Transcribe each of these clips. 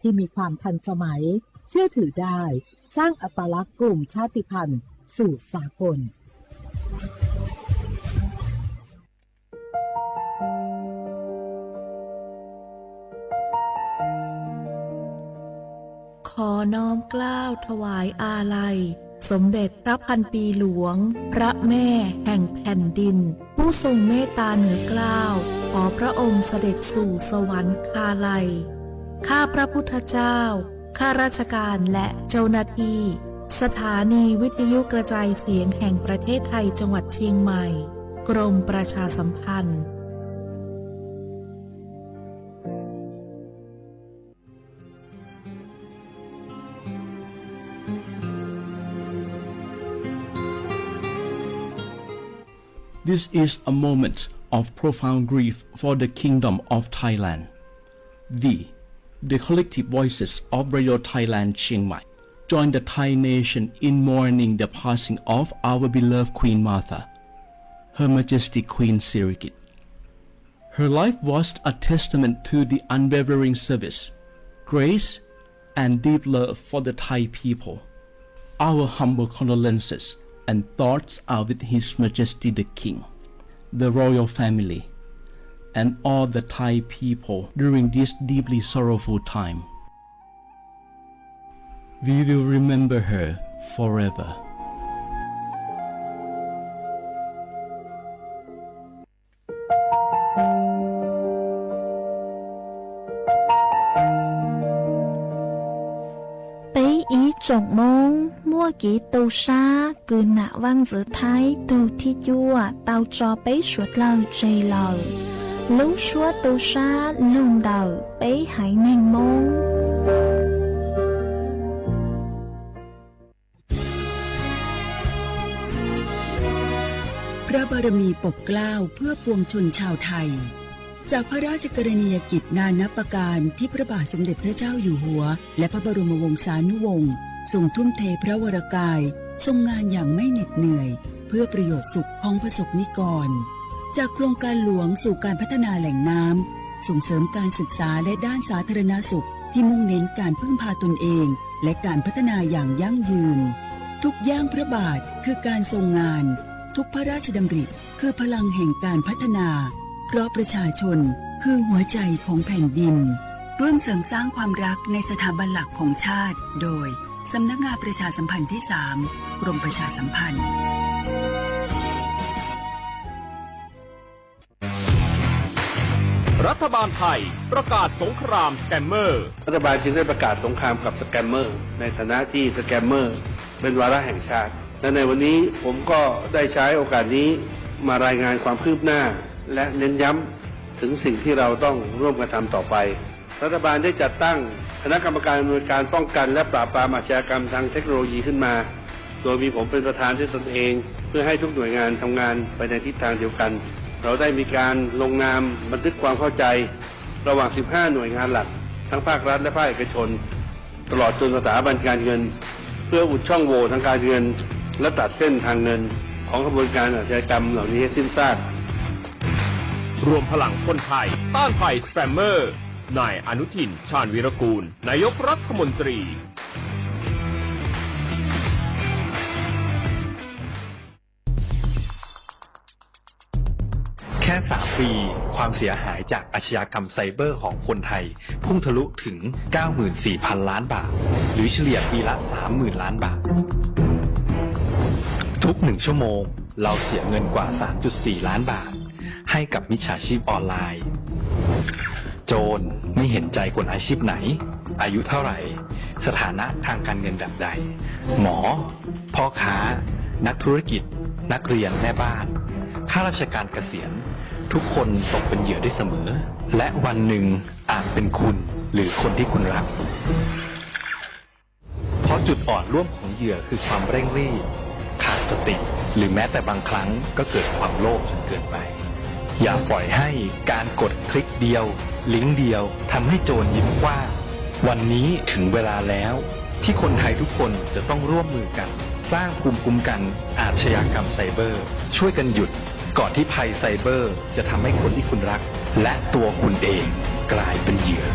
ที่มีความทันสมัย เชื่อถือได้ สร้างอัตลักษณ์กลุ่มชาติพันธุ์สู่สากล ขอน้อมเกล้าถวายอาลัย สมเด็จพระพันปีหลวง พระแม่แห่งแผ่นดิน ผู้ทรงเมตตาเหนือเกล้า ขอพระองค์เสด็จสู่สวรรคาลัย ข้าพระพุทธเจ้า ข้าราชการและเจ้าหน้าที่ สถานีวิทยุกระจายเสียงแห่งประเทศไทยจังหวัดเชียงใหม่ กรมประชาสัมพันธ์ This is a moment of profound grief for the Kingdom of Thailand. We, the collective voices of Radio Thailand Chiang Mai, join the Thai nation in mourning the passing of our beloved Queen Mother, Her Majesty Queen Sirikit. Her life was a testament to the unwavering service, grace, and deep love for the Thai people. Our humble condolences and thoughts are with His Majesty the King, the royal family, and all the Thai people during this deeply sorrowful time. We will remember her forever. Peb ib tsoom Hmoob muaj kev tu sab kws nam Vaaj Ntxwv Thaib tug thib cuaj tau tso peb suav dlawg tseg lawm. Lub suab tu sab lug ntawm peb haiv neeg Moob. พระบารมีปกเกล้าเพื่อปวงชนชาวไทย จากพระราชกรณียกิจนานับประการที่พระบาทสมเด็จพระเจ้าอยู่หัว และพระบรมวงศานุวงศ์ทรงทุ่มเทพระวรกาย ทรงงานอย่างไม่เหน็ดเหนื่อย เพื่อประโยชน์สุขของประสบนิกร จากโครงการหลวงสู่การพัฒนาแหล่งน้ำ ส่งเสริมการศึกษาและด้านสาธารณสุข ที่มุ่งเน้นการพึ่งพาตนเอง และการพัฒนาอย่างยั่งยืน ทุกย่างพระบาทคือการทรงงาน ทุกพระราชดำริคือพลังแห่งการพัฒนา เพราะประชาชนคือหัวใจของแผ่นดิน ร่วมเสริมสร้างความรักในสถาบันหลักของชาติ โดย สำนักงานประชาสัมพันธ์ที่สาม กรมประชาสัมพันธ์ รัฐบาลไทยประกาศสงครามสแกมเมอร์ รัฐบาลจึงได้ประกาศสงครามกับสแกมเมอร์ ในฐานะที่สแกมเมอร์เป็นวาระแห่งชาติ และในวันนี้ผมก็ได้ใช้โอกาสนี้มารายงานความคืบหน้า และเน้นย้ำถึงสิ่งที่เราต้องร่วมกันทำต่อไป รัฐบาลได้จัดตั้งคณะกรรมการอำนวยการป้องกันและปราบปรามอาชญากรรมทางเทคโนโลยีขึ้นมา โดยมีผมเป็นประธานด้วยตนเอง เพื่อให้ทุกหน่วยงานทำงานไปในทิศทางเดียวกัน เราได้มีการลงนามบันทึกความเข้าใจ ระหว่าง สิบห้า หน่วยงานหลัก ทั้งภาครัฐและภาคเอกชน ตลอดจนสถาบันการเงิน เพื่ออุดช่องโหว่ทางการเงิน และตัดเส้นทางเงินของขบวนการอาชญากรรมเหล่านี้ให้สิ้นซาก รวมพลังคนไทยต้านภัยสแกมเมอร์ นายอนุทิน ชาญวีรกูล นายกรัฐมนตรี แค่ สาม ปี ความเสียหายจากอาชญากรรมไซเบอร์ของคนไทย พุ่งทะลุถึง เก้าหมื่นสี่พัน ล้านบาท หรือเฉลี่ยปีละ สามหมื่น ล้านบาท ทุกหนึ่งชั่วโมง เราเสียเงินกว่า สามจุดสี่ ล้านบาท ให้กับมิจฉาชีพออนไลน์ โจรไม่เห็นใจคนอาชีพไหน อายุเท่าไหร่ สถานะทางการเงินแบบใด หมอ พ่อค้า นักธุรกิจ นักเรียน แม่บ้าน ข้าราชการเกษียณ ทุกคนตกเป็นเหยื่อได้เสมอ และวันหนึ่งอาจเป็นคุณหรือคนที่คุณรัก เพราะจุดอ่อนร่วมของเหยื่อคือความเร่งรีบ ขาดสติ หรือแม้แต่บางครั้งก็เกิดความโลภจนเกินไป อย่าปล่อยให้การกดคลิกเดียว ลิงก์เดียวทำให้โจรยิ้มกว้าง วันนี้ถึงเวลาแล้ว ที่คนไทยทุกคนจะต้องร่วมมือกัน สร้างภูมิคุ้มกันอาชญากรรมไซเบอร์ ช่วยกันหยุด ก่อนที่ภัยไซเบอร์จะทำให้คนที่คุณรัก และตัวคุณเองกลายเป็นเหยื่อ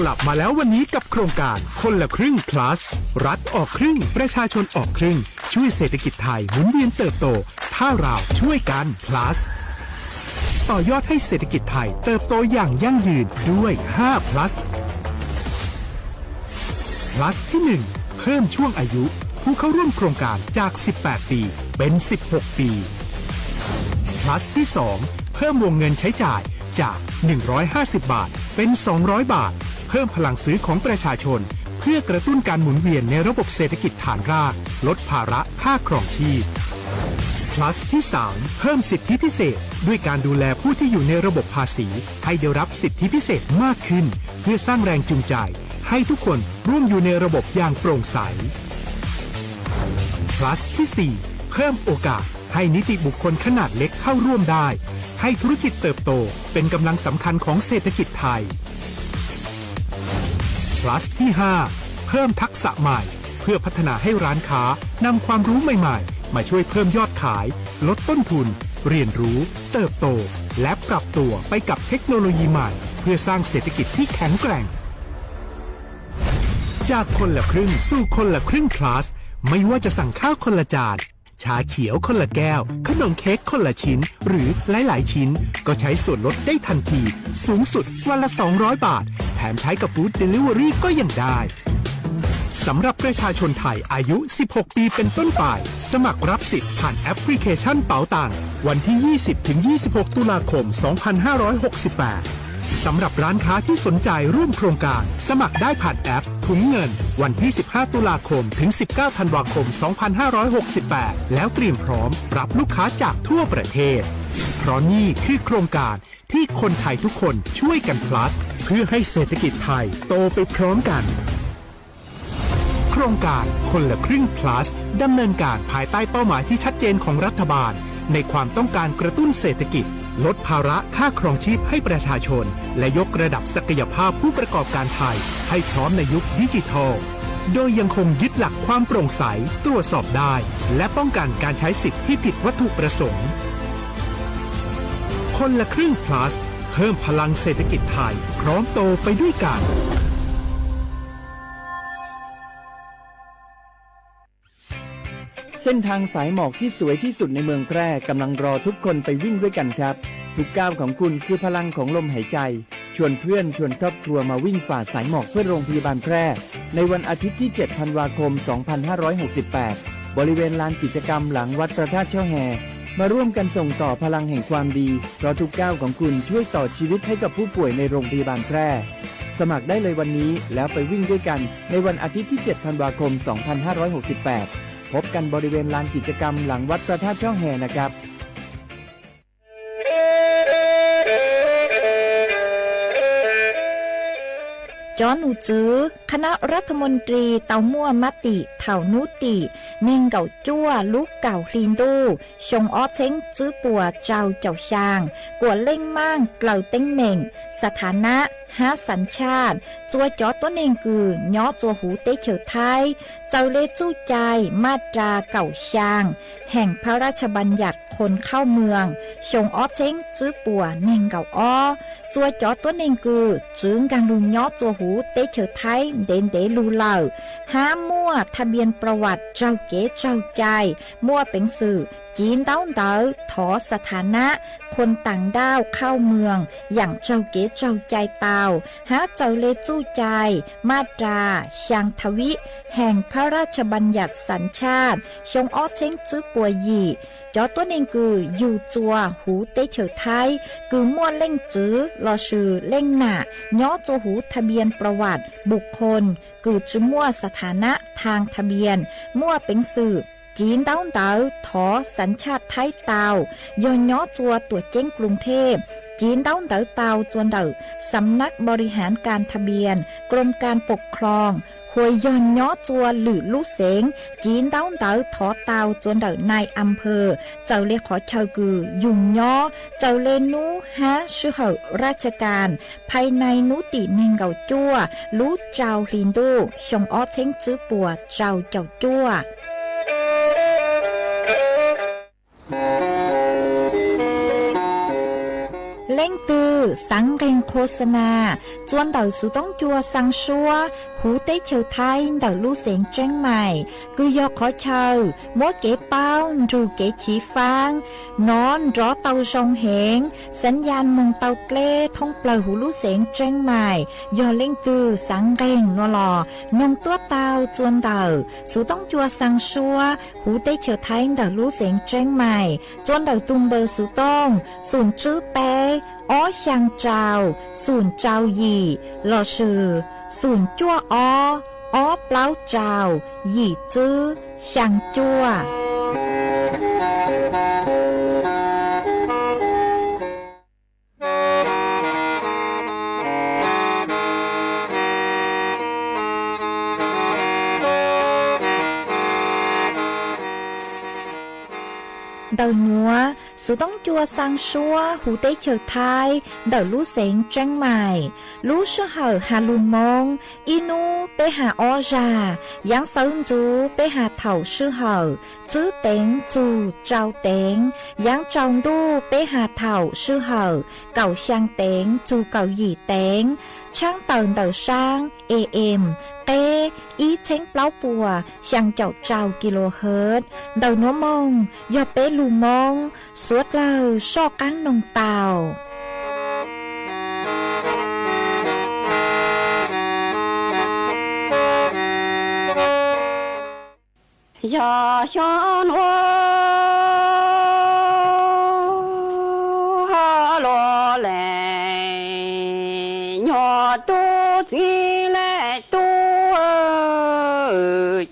กลับมาแล้ววันนี้กับโครงการคนละครึ่ง plus รัฐออกครึ่งประชาชนออกครึ่งช่วยเศรษฐกิจไทยหมุนเวียนเติบโตถ้าเราช่วยกัน plus ต่อยอดให้เศรษฐกิจไทยเติบโตอย่างยั่งยืนด้วย ห้า plus plus ที่ หนึ่ง เพิ่มช่วงอายุผู้เข้าร่วมโครงการจาก สิบแปด ปี เป็น สิบหก ปี plus ที่ สอง เพิ่มวงเงินใช้จ่ายจาก หนึ่งร้อยห้าสิบ บาท เป็น สองร้อย บาท เพิ่มพลังซื้อของประชาชน เพื่อกระตุ้นการหมุนเวียนในระบบเศรษฐกิจฐานราก ลดภาระค่าครองชีพ plus ที่ สาม เพิ่มสิทธิพิเศษ ด้วยการดูแลผู้ที่อยู่ในระบบภาษี ให้ได้รับสิทธิพิเศษมากขึ้น เพื่อสร้างแรงจูงใจ ให้ทุกคนร่วมอยู่ในระบบอย่างโปร่งใส plus ที่ สี่ เพิ่มโอกาสให้นิติบุคคลขนาดเล็กเข้าร่วมได้ ให้ธุรกิจเติบโตเป็นกำลังสำคัญของเศรษฐกิจไทย plus ที่ ห้า เพิ่มทักษะใหม่ เพื่อพัฒนาให้ร้านค้านำความรู้ใหม่ๆ มาช่วยเพิ่มยอดขาย ลดต้นทุน เรียนรู้ เติบโต และปรับตัวไปกับเทคโนโลยีใหม่ เพื่อสร้างเศรษฐกิจที่แข็งแกร่ง จากคนละครึ่งสู่คนละครึ่ง plus ไม่ว่าจะสั่งข้าวคนละจาน ชาเขียวคนละแก้ว ขนมเค้กคนละชิ้น หรือหลายๆ ชิ้น ก็ใช้ส่วนลดได้ทันที สูงสุดวันละ สองร้อย บาท แถมใช้กับ Food Delivery ก็ยังได้ สำหรับประชาชนไทยอายุ สิบหก ปีเป็นต้นไป สมัครรับสิทธิ์ผ่านแอปพลิเคชันเป๋าตัง วันที่ ยี่สิบ ถึง ยี่สิบหก ตุลาคม สองพันห้าร้อยหกสิบแปด สำหรับร้านค้าที่สนใจร่วมโครงการ สมัครได้ผ่านแอปถุงเงิน วันที่ สิบห้า ตุลาคม ถึง สิบเก้า ธันวาคม สองพันห้าร้อยหกสิบแปด แล้วเตรียมพร้อมรับลูกค้าจากทั่วประเทศ เพราะนี่คือโครงการที่คนไทยทุกคนช่วยกัน plus เพื่อให้เศรษฐกิจไทยโตไปพร้อมกัน โครงการคนละครึ่ง plus ดำเนินการภายใต้เป้าหมายที่ชัดเจนของรัฐบาล ในความต้องการกระตุ้นเศรษฐกิจ ลดภาระค่าครองชีพให้ประชาชน และยกระดับศักยภาพผู้ประกอบการไทย ให้พร้อมในยุคดิจิทัล โดยยังคงยึดหลักความโปร่งใส ตรวจสอบได้ และป้องกันการใช้สิทธิ์ที่ผิดวัตถุประสงค์ คนละครึ่ง plus เพิ่มพลังเศรษฐกิจไทย พร้อมโตไปด้วยกัน เส้นทางสายหมอกที่สวยที่สุดในเมืองแพร่กำลังรอทุกคนไปวิ่งด้วยกันครับ ทุกก้าวของคุณคือพลังของลมหายใจ ชวนเพื่อนชวนครอบครัวมาวิ่งฝ่าสายหมอกเพื่อโรงพยาบาลแพร่ ในวันอาทิตย์ที่ เจ็ด ธันวาคม สองพันห้าร้อยหกสิบแปด บริเวณลานกิจกรรมหลังวัดพระธาตุช่อแฮ มาร่วมกันส่งต่อพลังแห่งความดี เพราะทุกก้าวของคุณช่วยต่อชีวิตให้กับผู้ป่วยในโรงพยาบาลแพร่ สมัครได้เลยวันนี้แล้วไปวิ่งด้วยกันในวันอาทิตย์ที่ เจ็ด ธันวาคม สองพันห้าร้อยหกสิบแปด พบกันบริเวณลานกิจกรรมหลังวัดพระธาตุช่อแฮนะครับ Cov num tswv คณะรัฐมนตรี tau muaj mab tim thaum hnub tim neeg nkaum cuaj lub kaum hli ntuj xyoo ob txheeb tswb puas rau caum xyaa, kuam leej maaj dlaws teeb meem, สถานะ hab สัญชาติ txua cov tuab neeg kws nyob txua huv teb chaws Thaib, txawm le txuj cai maj ras kaum xyaa แห่งพระราชบัญญัติคนเข้าเมือง xyoo ob txheeb tswb puas neeg nkaum ob, txua cov tuab neeg kws tsi nkaag lug nyob txua huv teb chaws Thaib ntev ntev lug lawm, hab muaj ทะเบียนประวัติ raug kev raug cai, muaj peev xwm ci ntaub ntawv thov สถานะ คนต่างด้าวเข้าเมือง yaam raug kev raug cai tau, hab txawm le txuj cai maj ras xyaa ทวี แห่งพระราชบัญญัติสัญชาติ xyoo ob txheeb tswb puas yim. Cov tuab neeg kws yug txua huv teb chaws Thaib kws muaj leej txwv lossis leej nam nyob txua huv ทะเบียนประวัติบุคคล kws tsi muaj สถานะ ทางทะเบียน muaj peev xwm ci ntaub ntawv thov สัญชาติ Thaib tau, yog nyob txua tuam ceeb กรุงเทพ ci ntaub ntawv tau txua ntawm สำนักบริหารการทะเบียน กรมการปกครอง hos yog nyob txua lwm lub xeev ci ntaub ntawv thov tau txua ntawm นายอำเภอ txawm le qhov chaw kws yug nyob, txawm le nub hab sij hawm ราชการ ภายใน hnub tim neeg nkaum cuaj lub rau hli ntuj xyoo ob txheeb tswb puas rau caum cuaj. Leej twg Xav nqeeg qhuas xa nas txua ntawm xuv toob cua xaa suab huv teb chaws Thaib ntawm lub xeev Tseeb Maim, kws yog qhov chaw muab kev paub nrug kev chiv faab nov nrov tau zoo heev, xav yaj moog tau dleb thoob plawg huv lub xeev Tseeb Maim. Yog leej twg xav nqeeg no los noog tuab tau txua ntawm xuv toob cua xaa suab huv teb chaws Thaib ntawm lub xeev Tseeb Maim txua ntawm tug npawb xuv tooj xum tswb peb ob xyaa rau xum rau yim lossis xum cuaj ob ob plaub rau yim tswb xyaa cuaj. Ntawm nuav, xuv toob cua xaa suab huv teb chaws Thaib ntawm lub xeev Tseeb Maim. Lub sij hawm has lug Moob, ib nub peb has ob zag, yaav xawv ntxuv peb has thaum sij hawm tswb teev txug rau teev, yaav tsaus ntuj peb has thaum sij hawm kaum xyaa teev txug kaum yim teev, tshaab tawm ntawm saab A M qeb ib txheeb plaub puas xyaa caum rau kilohertz. Ntawm nuav moog yog peb lug Moob, suav dlawg soj qaab noog tau. Yog xyoo nuav ho los lees, nyuag tub txiv leej tub,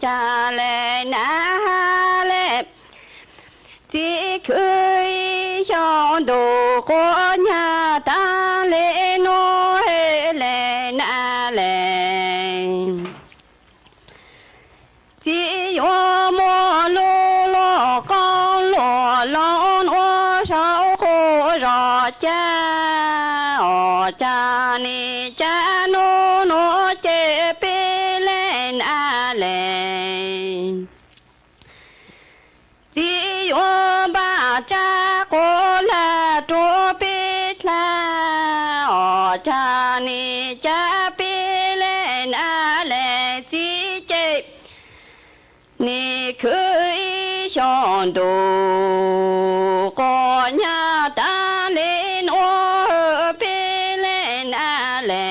ca le na le, txiv khwv ib xyoos ntuj quas nyag taag le nuav le na le. Txiv yuav muaj lub luag qoob luag loo nuav saum quas zos ca, os ca nis ca nub nuav ces peb leej na le. Txiv yuav npaj tsab quas lag rua peb dlaab, os ca nis ca peb leej na le. Txiv ces nis khwv ib xyoos ntuj quas nyag taag le nuav peb leej na le.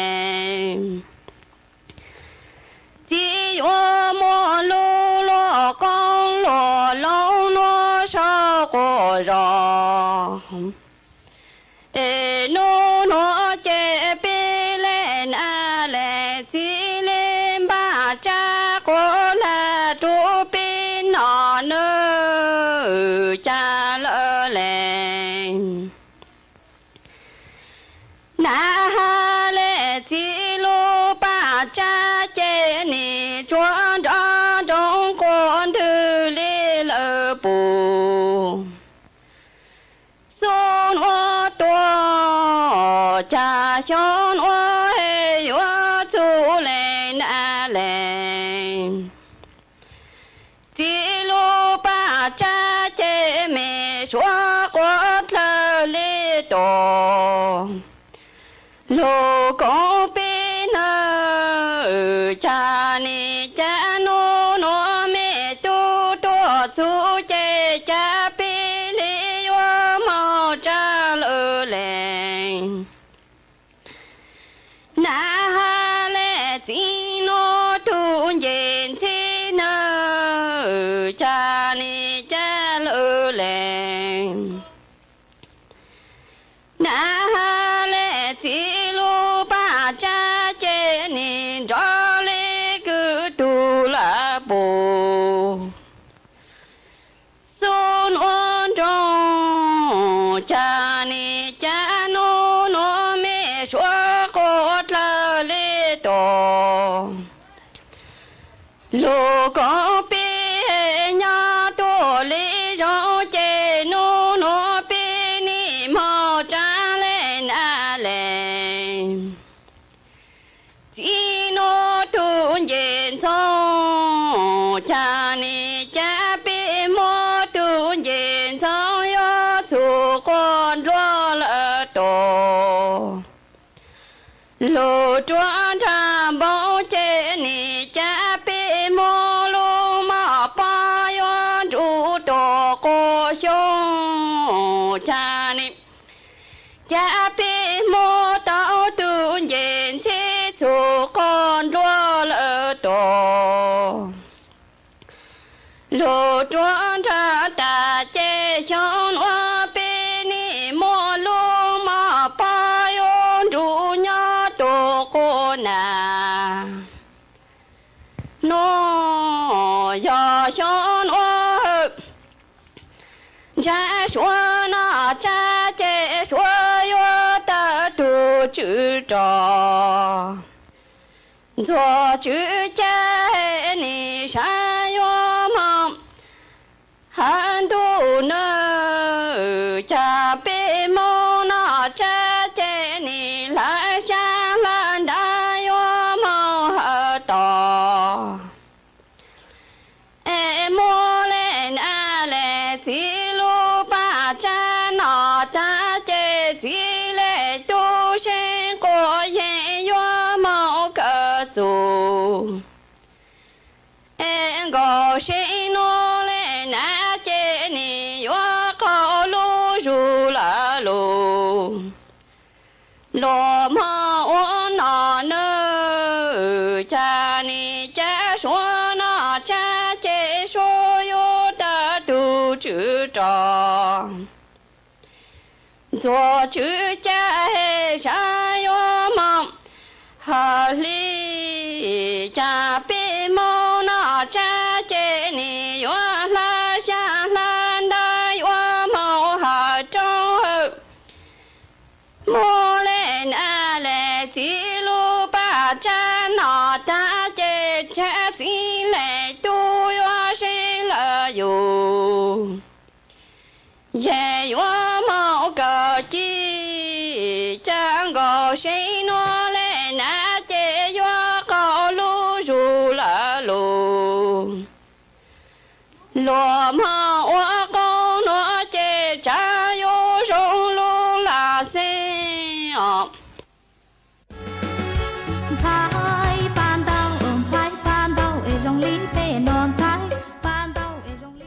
Txiv yuav muaj lub luag qoob luag loo nuav saum quas zos, es nub nuav ces peb leej na le. Txiv le npaj tsab quas lag rua peb noj nwj ca lawm le. Na has le txiv lub paj tsab ces nim tsuav nrov nroo quas ntwg le lawm puj. Xub nuav tuaj ca xyoo nuav yuav txug le na le. Txiv lub paj tsab ces me suav quas dlawg le tuaj, lug koom peb nawb, ca nis ca nub nuav me tub tuaj txug ces ca peb le yuav moog tsab lawm le. Na has le txiv nuav tug nce ntxhib nawb, ca nis ca lawm le. Na has le txiv lub paj tsab ces nim nrov le kws tug lawm puj. Xub nuav nroo ca nis ca nub nuav me suav quas dlawg le tuaj, lug koom peb nyob tuaj le zoo ces nub nuav peb nim moog tsab le na le. Txiv nuav tug nce ntxhoo, ca nis ca peb muab tug nce ntxhoo yuav txug quas nruab lawm tuaj. xyoo, cas ni cas peb Hmoob tau tus nce ntxhib txhum qos nruab lawm tus lug ruab nrag tas ces xyoo nuav peb nim muaj lub moj pob yuav nrug nyob tus qub nas. Nuav yog xyoo nuav hawm ntshav suav noj tsab ces suav yuav tawm tug tswv rog. Ntxuag tswv cag nim sav yuav moog hawm ntuj nawb, cas peb Hmoob noj tsab ces nim hlawv xyab hlawv ntab yuav moog hawm tod. Es muaj le nam le txiv lub paj tsab noj tag ces txiv le tub seeb quas yeej yuav moog kawm txug. Es nkaus seeb nuav le nam ces nim yuav qaug lub zug lawm lug. Luag moog ua nom nawb, cas nim cas suav noj tsab ces suav yuav tawm tug tswv rog. Ntxuag tswv cag sav yuav moog hawm hli, cas peb Hmoob noj tsab ces nim yuav hlawv xyab hlawv ntab yuav moog hawm roob hawm. Muaj le nam le txiv lub paj tsab noj tag ces tsab txiv le tub yuav seeb lawm yug. Yeg yuav moog kawm ci, cas nkaus seeb nuav le nam ces yuav qaug lub zug lawm lug. Luag moog ua qoob nuav ces tsav yuav zoo lub lag xeeb os.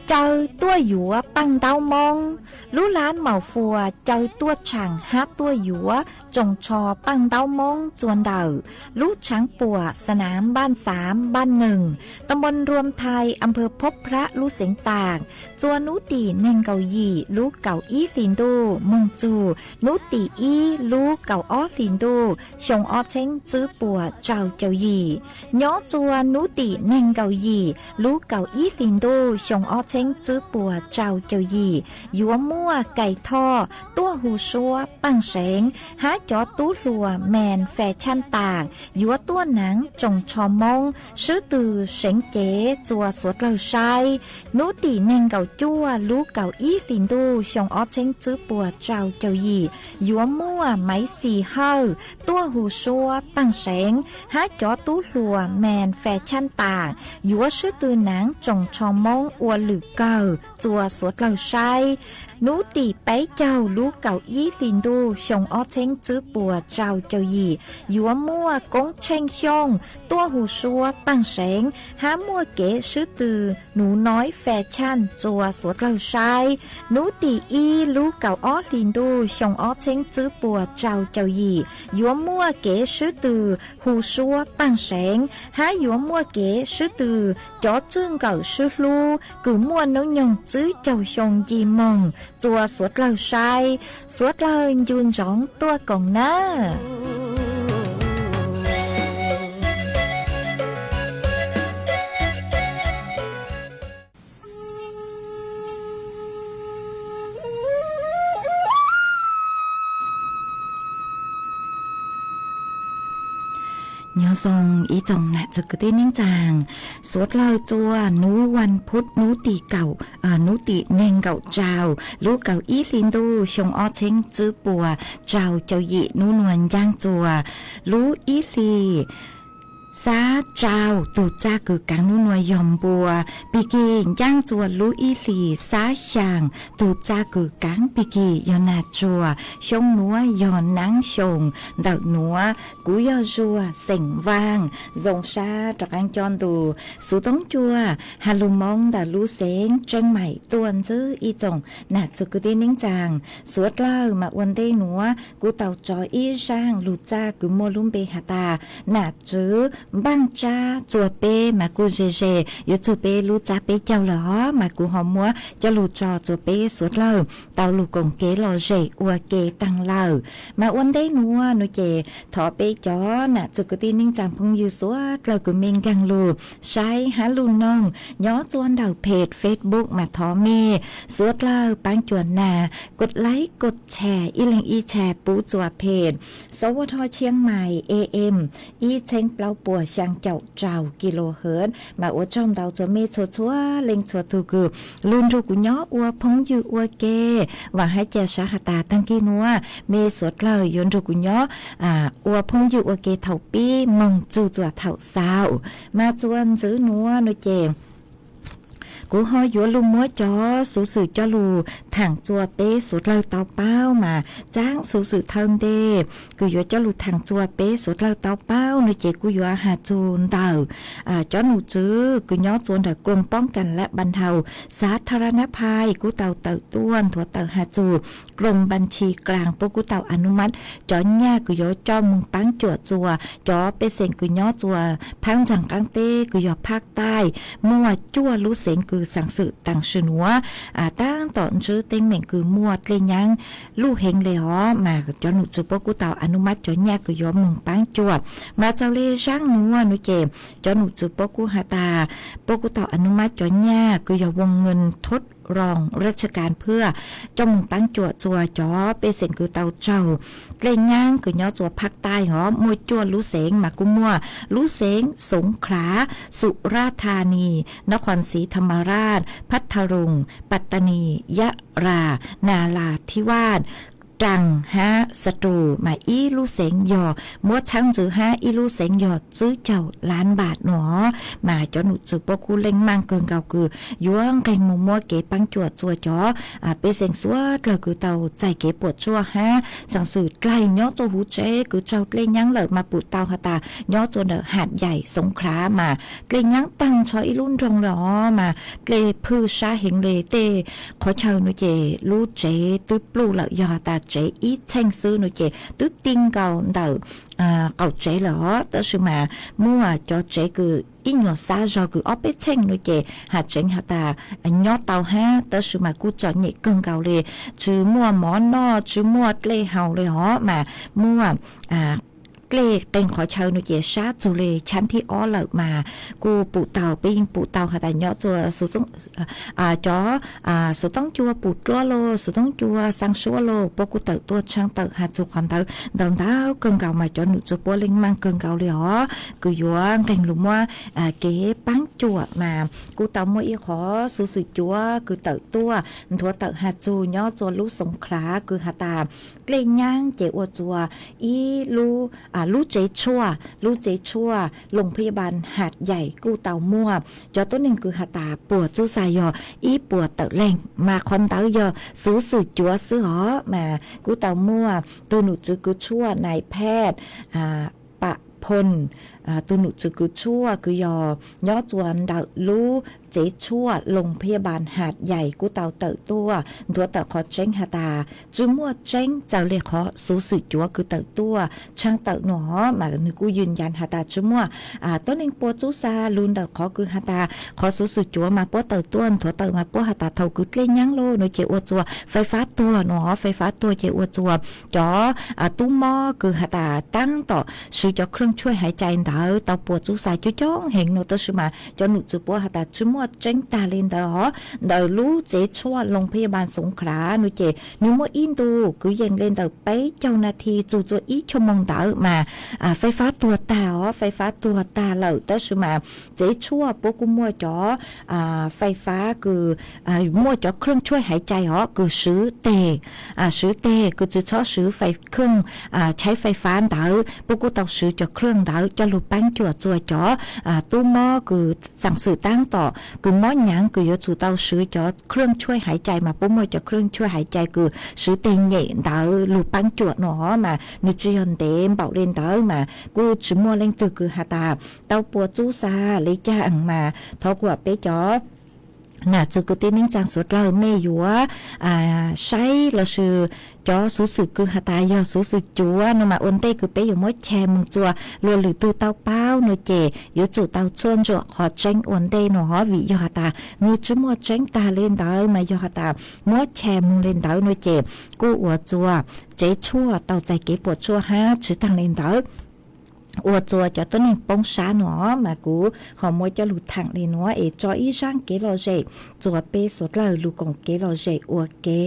Caw tuaj yuav paj ntaub Moob. Lub lab Maus Fuas caw tuaj tshaam hab tuaj yuav tsoos tsho paj ntaub Moob txua ntawm lub tshaav puam Sanaam Npaaj Xaav Npaaj Neeg, ta npoo Nruam Thais, am pawg Phob Phrab lub xeev Taam, txua nub tim neeg nkaum yim lub kaum ib hlis ntuj moog txug nub tim ib lub kaum ob hlis ntuj xyoo ob txheeb tswb puas rau caum yim. Nyob txua nub tim neeg nkaum yim lub kaum ib hlis ntuj xyoo ob txheeb tswb puas rau caum yim, yuav muaj Kais Thoj tuaj hu suab Paaj Seev hab cov tub hluas Meen Fais Tshaaj Taam yuav tuaj naav tsoos tsho Moob swb tw seev cev txua suav dlawg saib. Nub tim neeg nkaum cuaj lub kaum ib hlis ntuj xyoo ob txheeb tswb puas rau caum yim yuav muaj Maiv Xis Hawj tuaj hu suab Paaj Seev hab cov tub hluas Meen Fais Tshaaj Taam yuav swb tw naav tsoos tsho Moob ua lwm kawg txua suav dlawg saib. Nub tim peb caug lub kaum ib hlis ntuj xyoo ob txheeb tswb puas rau caum yim yuav muaj Koob Tsheej Xyooj tuaj hu suab Paaj Seev hab muaj kev swb tw Nuv Noib Fais Tshaaj txua suav dlawg saib. Nub tim ib lub kaum ob hlis ntuj xyoo ob txheeb tswb puas rau caum yim yuav muaj kev swb tw hu suab Paaj Seev hab yuav muaj kev swb tw cov txwj nkawm swb hlub kws muaj noob nyoog tswb caug xyoo nce moog txua suav dlawg saib. Suav dlawg ncu ntsoov tuaj koom nawb. Nyob zoo ib tsoom nam txiv kwv tij neej tsaa, suav dlawg txua nub vas phuv nub tim kaum, nub tim neeg nkaum rau lub kaum ib hlis ntuj xyoo ob txheeb tswb puas rau caum yim nub nuav ncaaj txua lub ib hlis Xab rau tus txaj kws kaav nub nua yog npua, pig kig ncaab txua lub ib hlis. Xab xyaa tus txaj kws kaav pig kig yog nag tsuag, xyoob nuav yog naab xyoo ntawm nuav. Kuv yog Zuag xeem Vaaj, zoo sab rov qaab coj ntu xuv toob cua has lug Moob ntawm lub xeev Tseeb Maim tuaj ntsib ib tsoom nam txwg kwv tij neej tsaa suav dlawg. Mas ua ntej nuav kuv tau tso ib zaaj lug txaj kws muaj lub npe has tas nam txwv npaaj tsab txua peb, mas kuj ze ze yuav txug peb lub txaj peb caug lawm os, mas kuv ho muab coj lug tso txua peb suav dlawg tau lug koom kev lom zem ua ke taag lawm. Mas ua ntej nuav nuav ces thov peb cov nam txwg kwv tij neej tsaa phooj ywg suav dlawg kws mej nkaag lug saib hab lug noog nyob txua ntawm peg Facebook mas thov mej suav dlawg paab cuam nag kod laib kod tshare ib leeg ib tshare pub txua peg Sov Vaj Thoj Tshiab Mais A M ib txheeb plaub puas xyaa caum rau kilohertz. Mas ua tsaug ntau txua mej txhua txhua leej txhua tug kws lug nrug kuv nyob ua phooj ywg ua ke. Vaam hab ca sab has tas taag kig nuav mej suav dlawg yuav nrug kuv nyob ua phooj ywg ua ke thaum pib moog txug txua thaum xaus. Mas txua ntxiv nuav nuav ces kuv ho yuav lug muab cov xuv xwm coj lug thaam txua peb suav dlawg tau paub. Mas txaam xuv xwm thawj ntej kws yuav coj lug thaam txua peb suav dlawg tau paub nuav ces kuj yuav has txug ntawm cov nom tswv kws nyob txua ntawm กรมป้องกันและบรรเทาสาธารณภัย kuj tau tawm tuaj nthuav tawm has txug กรมบัญชีกลาง puab kuj tau อนุมัติ cov nyaj kws yuav coj moog paab cuam txua cov pej xeem kws nyob txua phaab ntxaag qaab teb kws yog ภาคใต้ muaj cuaj lub xeev kws xaam xwm taam sim nuav taab tom ntsib teeb meem kws muaj dlej nyaab luj heev le os. Mas cov nom tswv puab kuj tau อนุมัติ cov nyaj kws yuav moog paab cuam. Mas txaus le zaaj nuav nuav ces cov nom tswv puab kuj has tas puab kuj tau อนุมัติ cov nyaj kws yog วงเงินทดลองราชการ เพื่อ coj moog paab cuam txua cov pej xeem kws tau raug dlej nyaab kws nyob txua ภาคใต้ os, muaj cuaj lub xeev mas kuj muaj lub xeev สงขลา, สุราษฎร์ธานี, นครศรีธรรมราช, พัทลุง, ปัตตานี, ยะลา, นราธิวาส, ตรัง hab สตูล. Mas ib lub xeev yog muab txhab ntxwv hab ib lub xeev yog tswv caug lab npam nuav. Mas cov nom tswv puab kuj leej maaj kawg nkaus kws yuav nqeg moog muab kev paab cuam txua cov pej xeem suav dlawg kws tau txais kev puam tsuaj hab xaam xwm dlaig nyob txua huv tsev kws raug dlej nyaab lawm mas pum tau has tas nyob txua ntawm หาดใหญ่ สงขลา mas dlej nyaab taag nrho ib lub nroog le os. Mas dlej phwj sab heev le, tej qhov chaw nuav ces lub tsev twb pluj lawm, yog has tas tsev ib txheej xwb nuav ces twb ti nkaus ntawm qaum tsev lawm os. Tab sis mas muaj cov tsev kws ib nyuas xab zog kws ob peb txheej nuav ces has tseev has tas nyob tau hab, tab sis mas kuj txom nyem kawg nkaus le, tsi muaj mov noj, tsi muaj dlej haus le os. Mas muaj dlej qee qhov chaw nuav ces sab txug le chaab thib ob lawm mas kuj pum tau, peb yeej pum tau has tas nyob txua cov xuv toob cua pum dluab los, xuv toob cua xaa suab los, puab kuj tawm tuaj tshaab tawm has txug qhov ntawd ntau ntau kawg nkaus mas cov nom tswv puab leej maaj kawg nkaus le os, kws yuav nqeeg lug muab kev paab cuam. Mas kuj tau muaj ib qhov xuv xwm cuav kws tawm tuaj nthuav tawm has txug nyob txua lub Xoov Khlav kws has tas dlej nyaab ces ua txua ib lub tsev tshuaj, lub tsev tshuaj Loos Phaj Yaj Npas Has Yaim kuj tau muaj cov tuab neeg kws has tas puas txub xav yog ib puas tawm leej, mas qhov ntawd yog xuv xwm cuav xwb os. Mas kuj tau muaj tug nom tswv kws tshuaj Nais Phaj Pam Phoo, tug nom tswv kws tshuaj kws yog nyob txua ntawm lub tsev tshuaj Loos Phaj Yaj Npas Has Yaim kuj tau tawm tuaj nthuav tawm qhov tseeb has tas tsi muaj tseeb txawm le qhov xuv xwm cuav kws tawm tuaj tshaab tawm nuav, mas nwg kuj yws yas has tas tsi muaj tuab neeg puas txub xav lug ntawm qhov kws has tas qhov xuv xwm cuav mas puab tawm tuaj nthuav tawm mas puab has tas thaum kws dlej nyaab lug nuav ces ua txua fais fab tuag nuav, fais fab tuag ces ua txua cov tub mob kws has tas taab tom swv cov เครื่องช่วยหายใจ ntawd tau puas txub xav coob coob heev nuav, tab sis mas cov nom tswv puab has tas tsi muaj tseeb tag le ntawd os. Ntawm lub tsev tshuaj Loos Phaj Yaj Npas Xoov Khlav nuav ces nwg muaj ib ntu kwv yees le ntawm peb caug nas this txug txua ib choj moos ntawd mas fais fab tuag tag os, fais fab tuag tag lawm, tab sis mas tsev tshuaj puab kuj muaj cov fais fab kws muaj cov เครื่องช่วยหายใจ os kws swv teg, swv teg kws tsi txhob swv fais khooj, tshaib fais fab ntawd puab kuj tau swv cov khooj ntawd coj lug paab cuam txuas cov tub mob kws xaam xwm taab tom kws mob nyaav kws yuav tsum tau swv cov khwj tshuaj haiv cai mas puab muaj cov khwj tshuaj haiv cai kws swv teg nyem ntawd lug paab cuam no mas nwg tsi yog ntev npaum le ntawd mas kuj tsi muaj leej twg kws has tas tau puas txub xav le caag mas thov kuas peb cov nam txiv kwv tij neej tsaa suav dlawg mej yuav saib lossis cov xuv xwm kws has tas yog xuv xwm cuav no mas ua ntej kws peb yuav muab chais moog txuas luas lwm tug tau paub no ces yuav tsum tau tshuaj ntsuam qhov tseeb ua ntej no hov vim yog has tas nwg tsi muaj tseeb tag le ntawd mas yog has tas muab chais moog le ntawd no ces kuj ua txuas tsev tshuaj tau txais kev puam tshuaj hab tsi taag le ntawd ua txuas cov tuab neeg poob sab no mas kuv ho muab coj lug thaam le nuav es tso ib zaaj kev lom zem txuas peb suav dlawg lug koom kev lom zem ua ke.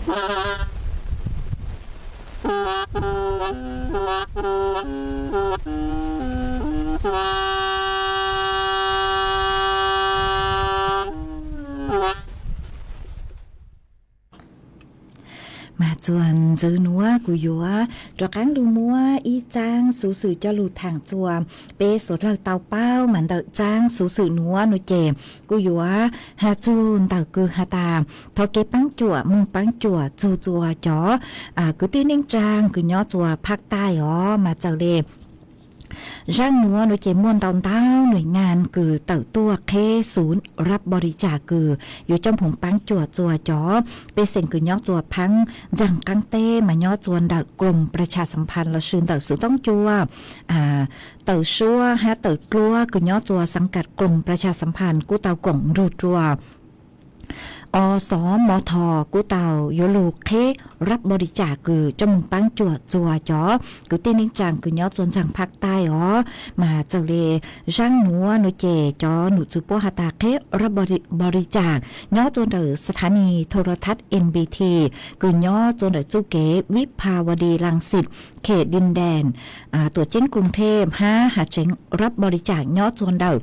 Mas txuas ntxiv nuav kuv yuav rov qaab lug muab ib txaab xuv xwm coj lug thaam txuas peb suav dlawg tau paub. Mas ntawm txaab xuv xwm nuav nuav ces kuj yuav has txug ntawm kws has tas thov kev paab cuam moog paab cuam txug txuas cov kwv tij neej tsaa kws nyob txuas Phaj Taij os. Mas txawm le zaaj nuav nuav ces muaj ntau ntau nuam nyaa kws tawm tuaj qheb xuv rab npo lis caag kws yuav coj moog paab cuam txuas cov pej xeem kws nyob txuas phaab ntsaag qaab teb mas nyob txuas ntawm Krom Prachasambhas lossis ntawm xuv toob cua tawm suab hab tawm dluab kws nyob txuas xaav kam Krom Prachasambhas kuj tau koom nrug rua O S M T kuj tau yuav lug qheb rab npo lis caag kws coj moog paab cuam txuas cov kwv tij neej tsaa kws nyob txuas ntsaag Phaj Taij os. Mas txawm le zaaj nuav nuav ces cov num txwv puab has tas qheb rab npo lis caag nyob txuas ntawm สถานีโทรทัศน์ N B T kws nyob txuas ntawm txuj kev วิภาวดีรังสิต เขตดินแดง tuam ceeb กรุงเทพ hab has tseev rab npo lis caag nyob txuas ntawm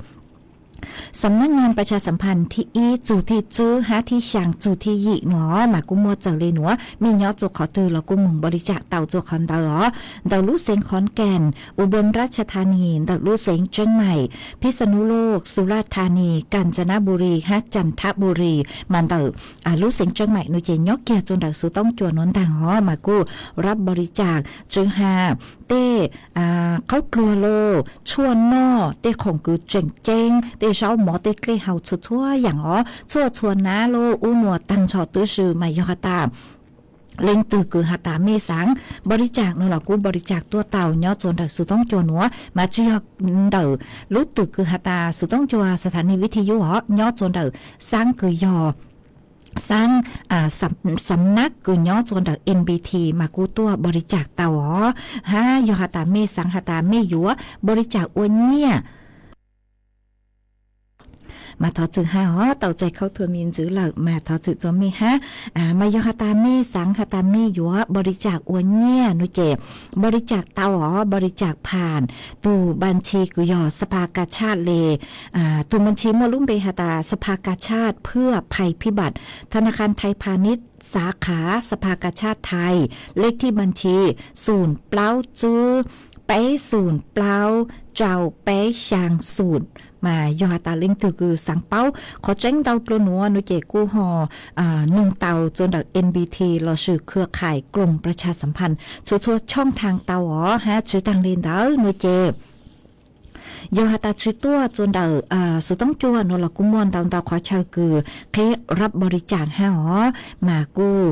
สำนักงานประชาสัมพันธ์ที่หนึ่ง txug thib tswb hab thib xyaa txug thib yim nuav mas kuj muaj txawm le nuav, mej nyob txuas qhov twg los kuj moog npo lis caag tau txuas qhov ntawd os. Ntawm lub xeev Khon Kaen, Ubon Raj Tha Ni, ntawm lub xeev Tseeb Maim, Phij Xa Nub Loj, Su Laj Tha Ni, Kaam Tsa Nab Npu Ri hab Tsaa Thab Npu Ri. Mas ntawm lub xeev Tseeb Maim nuav ces nyob kiag txuas ntawm xuv toob cua nuav ntaag os mas kuj rab npo lis caag tsw ha tej qhaub dluag lauj, tshuaj noj, tej khoom kws tseem ceeb, tej zaub mov tej dlej haus txhua txhua yaam os, tshuaj txhua nab lauj, ub nuav taag nrho tub si mas yog has tas leej twg kws has tas mej xaav npo lis caag nuav los kuj npo lis caag tuaj tau nyob txuas ntawm xuv toob cua nuav. Mas tsi yog ntawm lub twm kws has tas xuv toob cua สถานีวิทยุ os, nyob txuas ntawm xaav kws yog xaav สำนัก kws nyob txuas ntawm N B T mas kuj tuaj npo lis caag tau os. Hab yog has tas mej xaav has tas mej yuav npo lis caag ua nyiaj mas thov txwm ha os, tau txais khauv thua me ntxiv lawm mas thov txwm txuas mej hab. Mas yog has tas mej xaav has tas mej yuav npo lis caag ua nyiaj nuav ces npo lis caag tau os, npo lis caag pham tug npa nchi kws yog สภากาชาด le, tug npa nchi muaj lub npe has tas สภากาชาดเพื่อภัยพิบัติ ธนาคารไทยพาณิชย์ สาขาสภากาชาดไทย เลขที่บัญชี ศูนย์ plaub tswb peb xoom plaub rau peb xyaa xoom. Mas yog has tas leej twg kws xaav paub qhov tseeb ntau dlua nuav nuav ces kuj ho noog tau txuas ntawm N B T lossis เครือข่ายกรมประชาสัมพันธ์ txhua txhua ช่องทาง tau os. Hab tsi taag le ntawd nuav ces yog has tas tsi tuaj txuas ntawm xuv toob cua nuav los kuj muaj ntau ntau qhov chaw kws qheb rab npo lis caag hab os. Mas kuj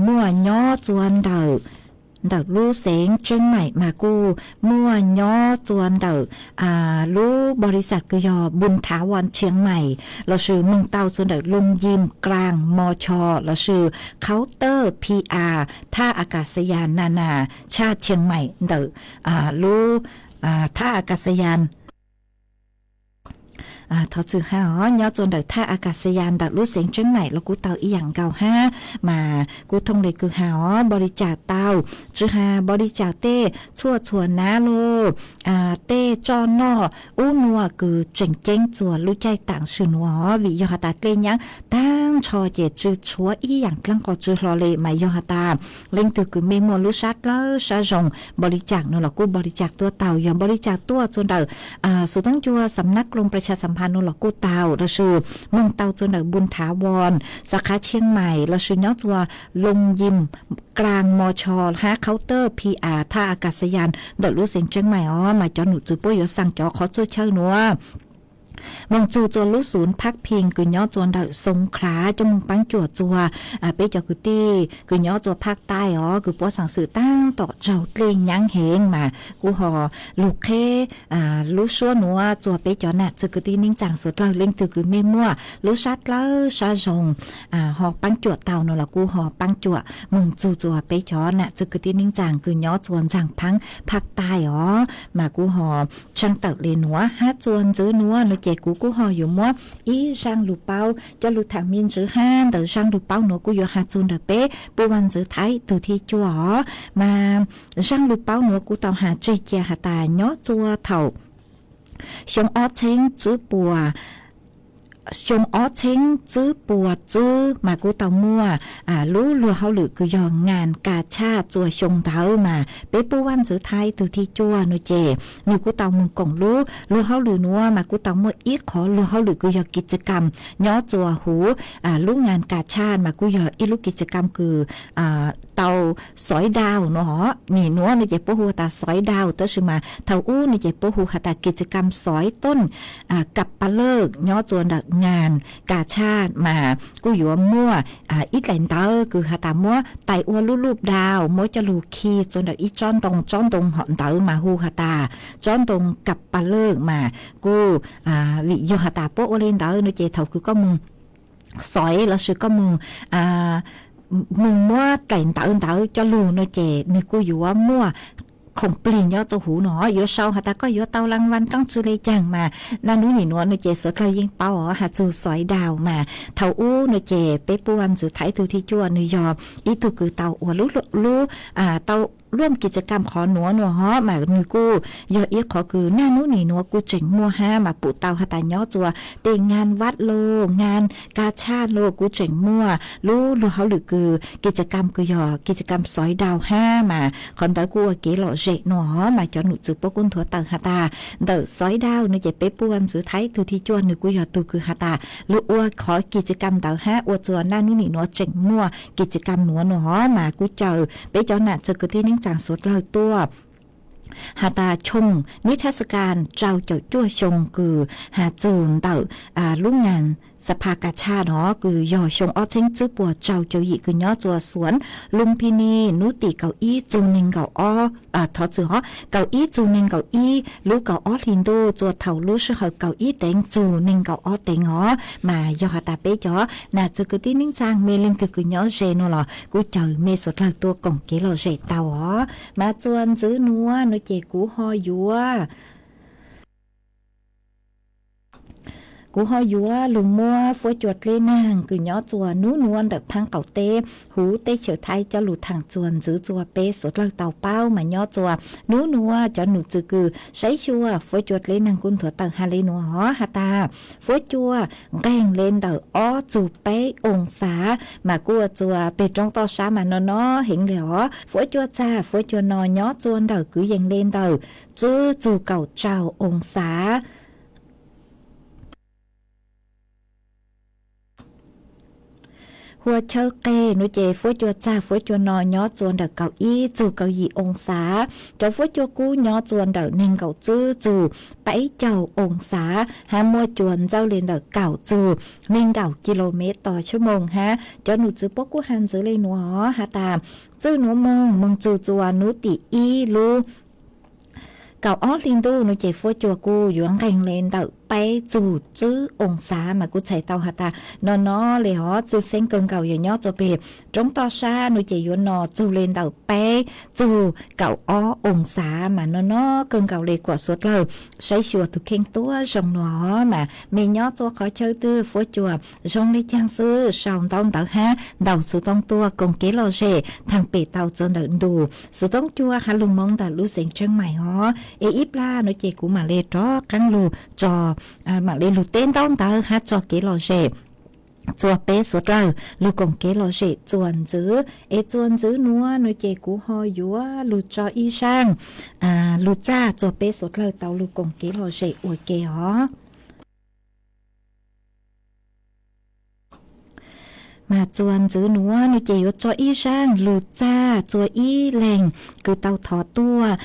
muaj nyob txuas ntawm ntawm lub xeev Tseeb Maim mas kuj muaj nyob txuas ntawm lub npo lis caag kws yog บุญถาวรเชียงใหม่ lossis moog tau txuas ntawm โรงยิมกลางมช lossis เคาน์เตอร์ P R ท่าอากาศยานนานาชาติเชียงใหม่ ntawm lub ท่าอากาศยาน Thov txwm has os, nyob txuas ntawm ท่าอากาศยาน ntawm lub xeev Tseeb Maim los kuj tau ib yaam nkaus hab. Mas kuj thooj le kws has os, npo lis caag tau, tsi has npo lis caag tej tshuaj txhua nab lauj, tej txhuaj noj ub nuav kws tseem ceeb txuas lub caij taam sim nuav, vim yog has tas dlej nyaab taag nrho ces tsi tshuav ib yaam dlaab qhov tsi hlo le. Mas yog has tas leej twg kws mej muaj lub sab dlawb sab zoo npo lis caag nuav los kuj npo lis caag tuaj tau, yog npo lis caag tuaj txuas ntawm xuv toob cua สำนักกรมประชาสัมพันธ์ nuav los kuj tau, lossis moog tau txuas ntawm บุญถาวร สาขาเชียงใหม่ lossis nyob txuas โรงยิมกลางมช hab เคาน์เตอร์ P R ท่าอากาศยาน ntawm lub xeev Tseeb Maim os. Mas cov num txwv puab yuav xaa cov qhov txhua chaw nuav moog txug txuas lub ศูนย์พักพิง kws nyob txuas ntawm สงขลา coj moog paab cuam txuas peb cov kwv tij kws nyob txuas ภาคใต้ os, kws puab xaa xwm taag tom raug dlej nyaab heev. Mas kuj ho lug qheb lub suab nuav txuas peb cov nam txwv kwv tij neej tsaa suav dlawg, leej twg kws mej muaj lub sab dlawb sab zoo ho paab cuam tau nuav los kuj ho paab cuam moog txug txuas peb cov nam txwv kwv tij neej tsaa kws nyob txuas ntsaag phaab ภาคใต้ os. Mas kuj ho tshaaj tawm le nuav hab txuas ntxiv nuav nuav Ces kuv kuj ho yuav muab ib zaaj lug paub coj lug thaam me ntsis hab ntawm zaaj lug paub nuav kuj yuav has txug ntawm peb puj vaj ntxwv Thaib tug thib cuaj os. Mas zaaj lug paub nuav kuv tau has tseg cia has tas nyob txug thaum xyoo ob txheeb tswb puas xyoo ob txheeb tswb puas tswb mas kuj tau muaj lub luag hauj lwm kws yog ngas kas tshaj txua xyoo ntawd mas peb puj vaj ntxwv Thaib tug thib cuaj nuav ces nwg kuj tau moog koom lub luag hauj lwm nuav mas kuj tau muaj ib qhov luag hauj lwm kws yog kis tsa kam nyob txua huv lub ngas kas tshaj mas kuj yog ib lub kis tsa kam kws tau xoiv dau nuav os. Nim nuav no ces puab hu has tas xoiv dau tab sis mas thaum ub no ces puab hu has tas kis tsa kam xoiv tooj kas pas lawj nyob txua ntawm ngas kas tshaj mas kuj yuav muaj ib dlaim ntawv kws has tas muab tais ua lub luj dau muab coj lug khi txua ntawm ib tsob ntoo, tsob ntoo hom ntawd mas hu has tas tsob ntoo kas pas lawj mas kuj vim yog has tas puab ua le ntawd no ces thaum kws koj moog xoiv lossis koj moog moog muab dlaim ntawv ntawd coj lug no ces nwg kuj yuav muaj khoom plig nyob txua huv no yuav sau has tas koj yuav tau laj vaj roob tsi le caag mas naj nub nim nuav no ces suav dlawg yeej paub os has txug xoiv dau mas thaum ub no ces peb puj vaj ntxwv Thaib tug thib cuaj nwg yog ib tug kws tau ua lub, tau luaj kis tsa kam qhov nuav nuav os mas nwg kuj yog ib qhov kws naj nub nim nuav kuj tseem muaj hab mas pum tau has tas nyob txua tej ngas vaj los ngas kas tshaj los kuj tseem muaj lub luag hauj lwm kws kis tsa kam kws yog kis tsa kam xoiv dau hab mas qhov ntawd kuj ua kev lom zem nuav os mas cov num txwv puab kuj nthuav tawm has tas ntawm xoiv dau no ces peb puj vaj ntxwv Thaib tug thib cuaj nwg kuj yog tug kws has tas lug ua qhov kis tsa kam ntawd hab ua txua naj nub nim nuav tseem muaj kis tsa kam nuav nuav os mas kuj caw peb cov nam txwv kwv tij neej tsaa suav dlawg tuaj has tas choo nib thab xa kas rau caum cuaj xyoo kws has txug ntawm lub ngas xa pha kas tshaj no kws yog xyoo ob txheeb tswb puas rau caum yim kws nyob txua xuav Lumpini nub tim kaum ib txug neeg nkaum ob, thov txwm os, kaum ib txug neeg nkaum ib lub kaum ob hli ntuj txua thaum lub sij hawm kaum ib teev txug neeg nkaum ob teev os mas yog has tas peb cov nam txwv kwv tij neej tsaa mej leej twg kws nyob ze nuav los kuj caw mej suav dlawg tuaj koom kev lom zem tau os. Mas txua ntxwv nuav no ces kuv ho yuav kuv ho yuav lug muab fuab cua dleb naag kws nyob txua nub nuav ntawm phaab qaum teb huv teb chaws Thaib coj lug thaam txua ntxwv txua peb suav dlawg tau paub mas nyob txua nub nuav cov num txwv kws saib xyuas fuab cua dleb naag kuj nthuav tawm has le nuav os has tas fuab cua nqeeg le ntawm ob txug peb oo xav mas kuj ua txua peg roob toj sab mas no no heev le os. Fuab cua txag fuab cua no nyob txua ntawm kwv yees le ntawm tswb txug kaum rau oo xav. Hua chawb qeg nuav ces fuab cua txag fuab cua no nyob txua ntawm kaum ib txug kaum yim oo xav. Cov fuab cua kub nyob txua ntawm neeg nkaum tswb txug peb caug oo xav hab muaj cua ntxawj le ntawm kaum txug neeg nkaum kis lus mev tos tshaj moog hab cov num txwv puab kuj has ntxwv le nuav has tas txwj nuav moog moog txug txua nub tim ib lub kaum ob hli ntuj nuav ces fuab cua kuj yuav nqeeg le ntawm peb txug tswb oo xav mas kuj txhais tau has tas no no le os txwj xeeb kawg nkaus yog nyob txua peg roob toj sab nuav ces yuav no txug le ntawm peb txug kaum ob oo xav mas no no kawg nkaus le kuas suav dlawg saib xyuas tug kheej tuab zoo nuav mas mej nyob txua qhov chaw twg fuab cua zoo le caag xwb sau ntaub ntawv hab ntaus xuv tooj tuaj koom kev lom zem thaam pem tau txua ntawm ntu xuv tooj cua has lug moov ntawm lub xeev Tsheeb Maim os. Es ib plag nuav ces kuv mam le rov qaab lug tso mam le lug teb ntaub ntawv hab tso kev lom zem txua peb suav dlawg lug koom kev lom zem txua ntxwv. Es txua ntxwv nuav nuav ces kuv ho yuav lug tso ib zaaj lug txaj txua peb suav dlawg tau lug koom kev lom zem ua ke os. Mas txua ntxwv nuav nuav ces yuav tso ib zaaj lug txaj txua ib leeg kws tau thov tuaj.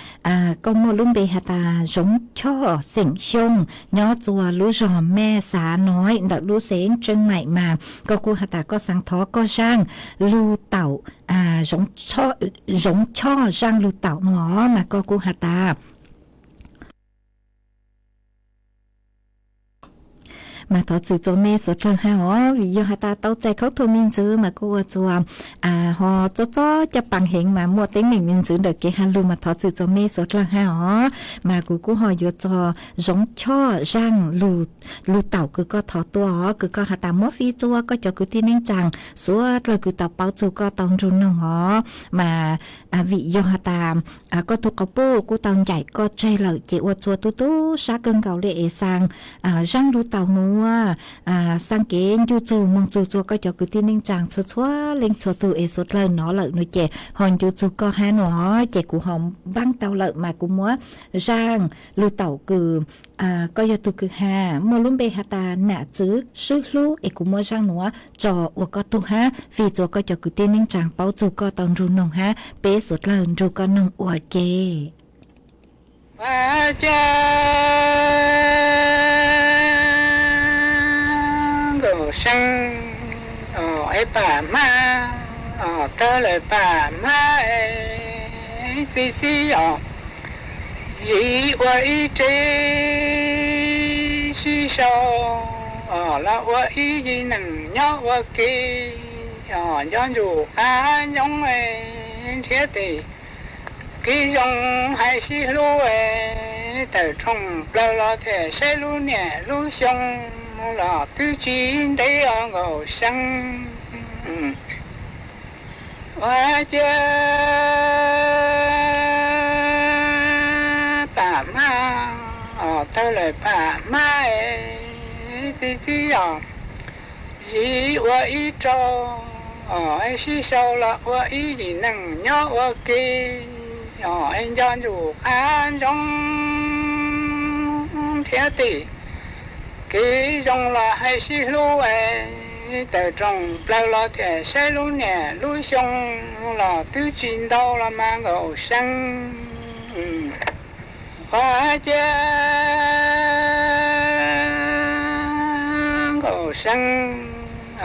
Koj muaj lub npe has tas Zoov Choj xeem Xyooj nyob txua lub zog Mej Xav Noiv ntawm lub xeev Tsheeb Maim mas koj kuj has tas koj xaav thov koj zaaj lug taum Zoov Choj zaaj lug taum nuav mas koj kuj has tas Mas thov txim txuas me suav dlawg hab os, vim yog has tas tau txais khaub thuas me ntxwv mas kuj ua txuas ho txob txob caj paas heev mas muaj teeb meem me ntxwv ntawm kev has lug mas thov txim txuas me suav dlawg hab os. Mas kuv kuj ho yuav txog zoov choj zaaj lug taum kws koj thov tuaj os, kws koj has tas muab fij txua koj cov kwv tij neej tsaa suav dlawg kws tau paub txug koj tau nrug noog os. Mas vim yog has tas koj tug quas puj kuj tau ncaim koj tseg lawm ces ua txuas tu tu sab kawg nkaus li es xaa zaaj lug taum nuav, xaa kev ncu txug moog txug txua koj cov kwv tij neej tsaa txhua txhua leej txhua tug es suav dlawg nov lawm nuav ces ho ncu txug koj hab nuav ces kuv ho npaab tau lawm mas kuv muab zaaj lug taum kws koj yog tug kws has muaj lub npe has tas nam txwv swb hlub es kuv muab zaaj nuav tso ua koj tug hab fij txua koj cov kwv tij neej tsaa paub txug koj tau nrug noog hab peb suav dlawg nrug koj noog ua ke. Ua cas nkaus seeb os, es pam hmab os, tawg lawm pam hmab es txi txib os, yim ua ib re sib sau os, los ua ib yim neeg nyob ua ke os, nco ntsuj qab ntsoov nrhiav tes kev zoo hais sib hlub es tawm rooj plaws los thiaj saib lub niam lub xyoo los twb tsis ntev os nkaus seeb. Ua cas pam hmab os, tawg lawm pam hmab es txi txib os, yim ua ib rau os, es sib sau los ua ib yim neeg nyob ua ke os, es nco ntsuj qab ntsoov nrhiav tes kev zoo los hais sib hlub es tawm rooj plaws los thiaj saib lub niam lub xyoo los twb tsis ntau los mas nkaus seeb. Ua cas nkaus seeb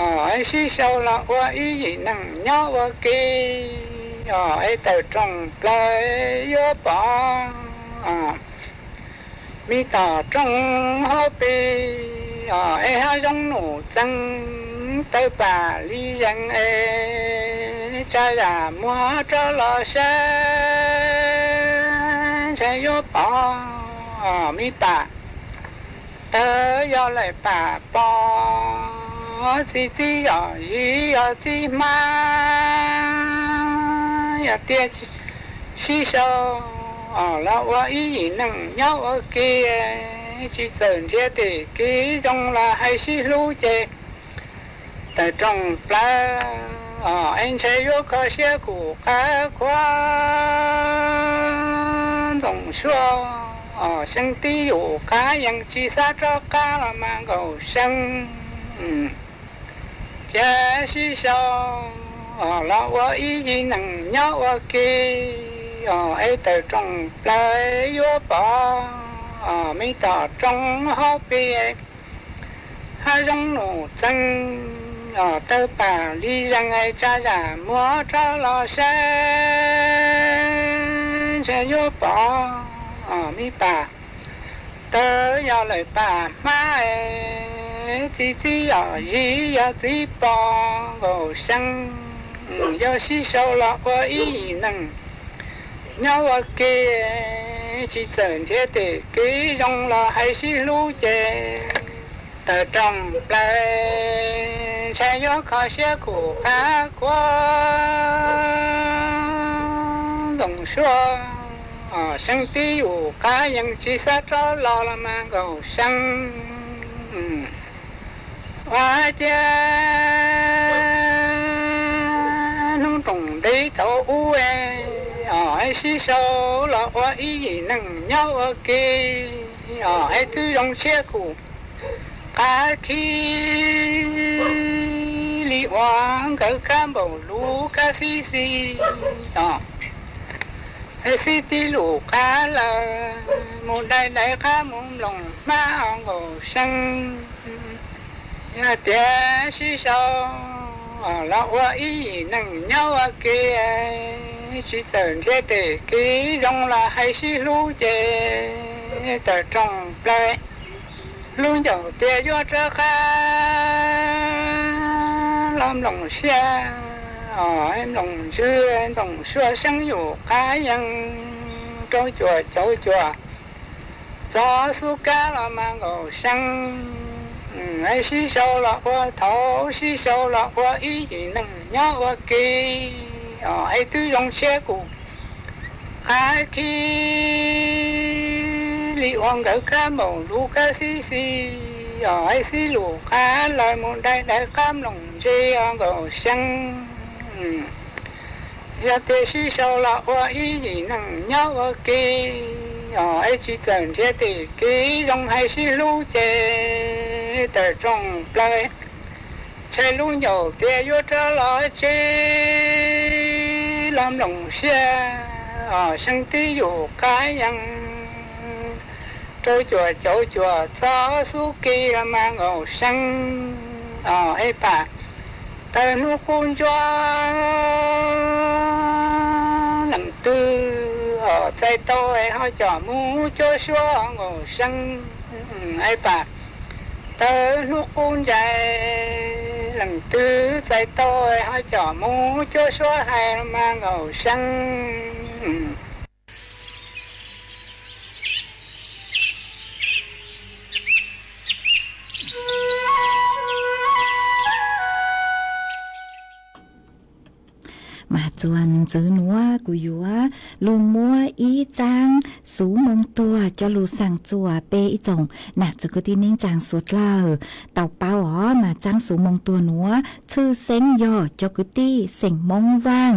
os, sib sau los ua ib yim neeg nyob ua ke os, es tawm rooj plaws yuav pom me tom rooj hauv pes os, es hav zoov num txeeg tawg pam li zees es tsa zam muag rov los saib ntshai yuav pom me pam tawg yog lawm pam pos, txi txib yog yim yog txib hmab, yog tias sib sau os los ua ib yim neeg nyob ua ke, tsis txawm nrhiav tes kev zoo los hais sib hlub ces tawm rooj plaws os, es ntshai yuav kho siab kuv qab khuav ntxoov suab os, seeb tib yus qab yeej tsis xav rov qab los mas nkaus seeb. Cas sib sau os los ua ib yim neeg nyob ua ke os, es tawm rooj plaws yuav pom os me tom rooj hauv pes hav zoov num txeeg os, tawg pam li zees es tsa zam muag rov los saib ntshai yuav pom os me pam tawg yog lawm pam hmab es txi txib yog yim yog txib pos nkaus seeb. Yog sib sau los ua ib yim neeg nyob ua ke, tsis txawm nrhiav tes kev zoo los hais sib hlub ces tawm rooj plaws ntshai yuav kho siab kuv qab khuav ntxoov suab os, seeb tib yus qab yeej tsis xav rov los los mas nkaus seeb. Ua cas hnub rooj ntev thaum ub es os, sib sau los ua ib yim neeg nyob ua ke os, es twb zoo siab kuv qab khib li uas nkawd kab npaum lub kab xib xis os, es xib tib lub qab lawm mus dai dai qab mus nploos hmab os nkaus seeb. Yog tias sib sau los ua ib yim neeg nyob ua ke, tsis txawm nrhiav tes kev zoo los hais sib hlub ces tawm rooj plaws Lub ncaus tias yuav rov qab los mloog siab, mloog ntsws ntxoov suab seeb yus qab yees, rau cuam cauv cuam txog xub kab los mas nkaus seeb. Sib sau los ua thaum, sib sau los ua ib yim neeg nyob ua ke, es twb zoo siab kuv qab khib li ua nkawd kab npaum lub kab xib xis, es xib lus qab lawv mus dai dai qab mloog ntse nkaus seeb. Yog tias sib sau los ua ib yim neeg nyob ua ke, es tsis txawm nrhiav tim kev zoo hais sib hlub ces tawm rooj plaws, ntshai lub ncaus tias yuav rov los tsev los mloog siab, seeb tib yus qab yees, rau cuam cauv cuam txog xub kis los mas nkaus seeb. Es pam tawg hnub qub ntsuab leej twg, txais tau es ho com mus cuab suab nkaus seeb. Es pam tawg hnub qub ntsais leej twg, txais tau es ho com mus cuab suab hais los mas nkaus seeb. Mas txuas ntxiv nuav kuv yuav lug muab ib txaab xuv moo tuag coj lug xaa txuas peb ib tsoom nam txiv kwv tij neej tsaa suav dlawg tau paub os. Mas txaab xuv moo tuag nuav tshwj xeeb yog cov kwv tij xeem Moob Vaaj.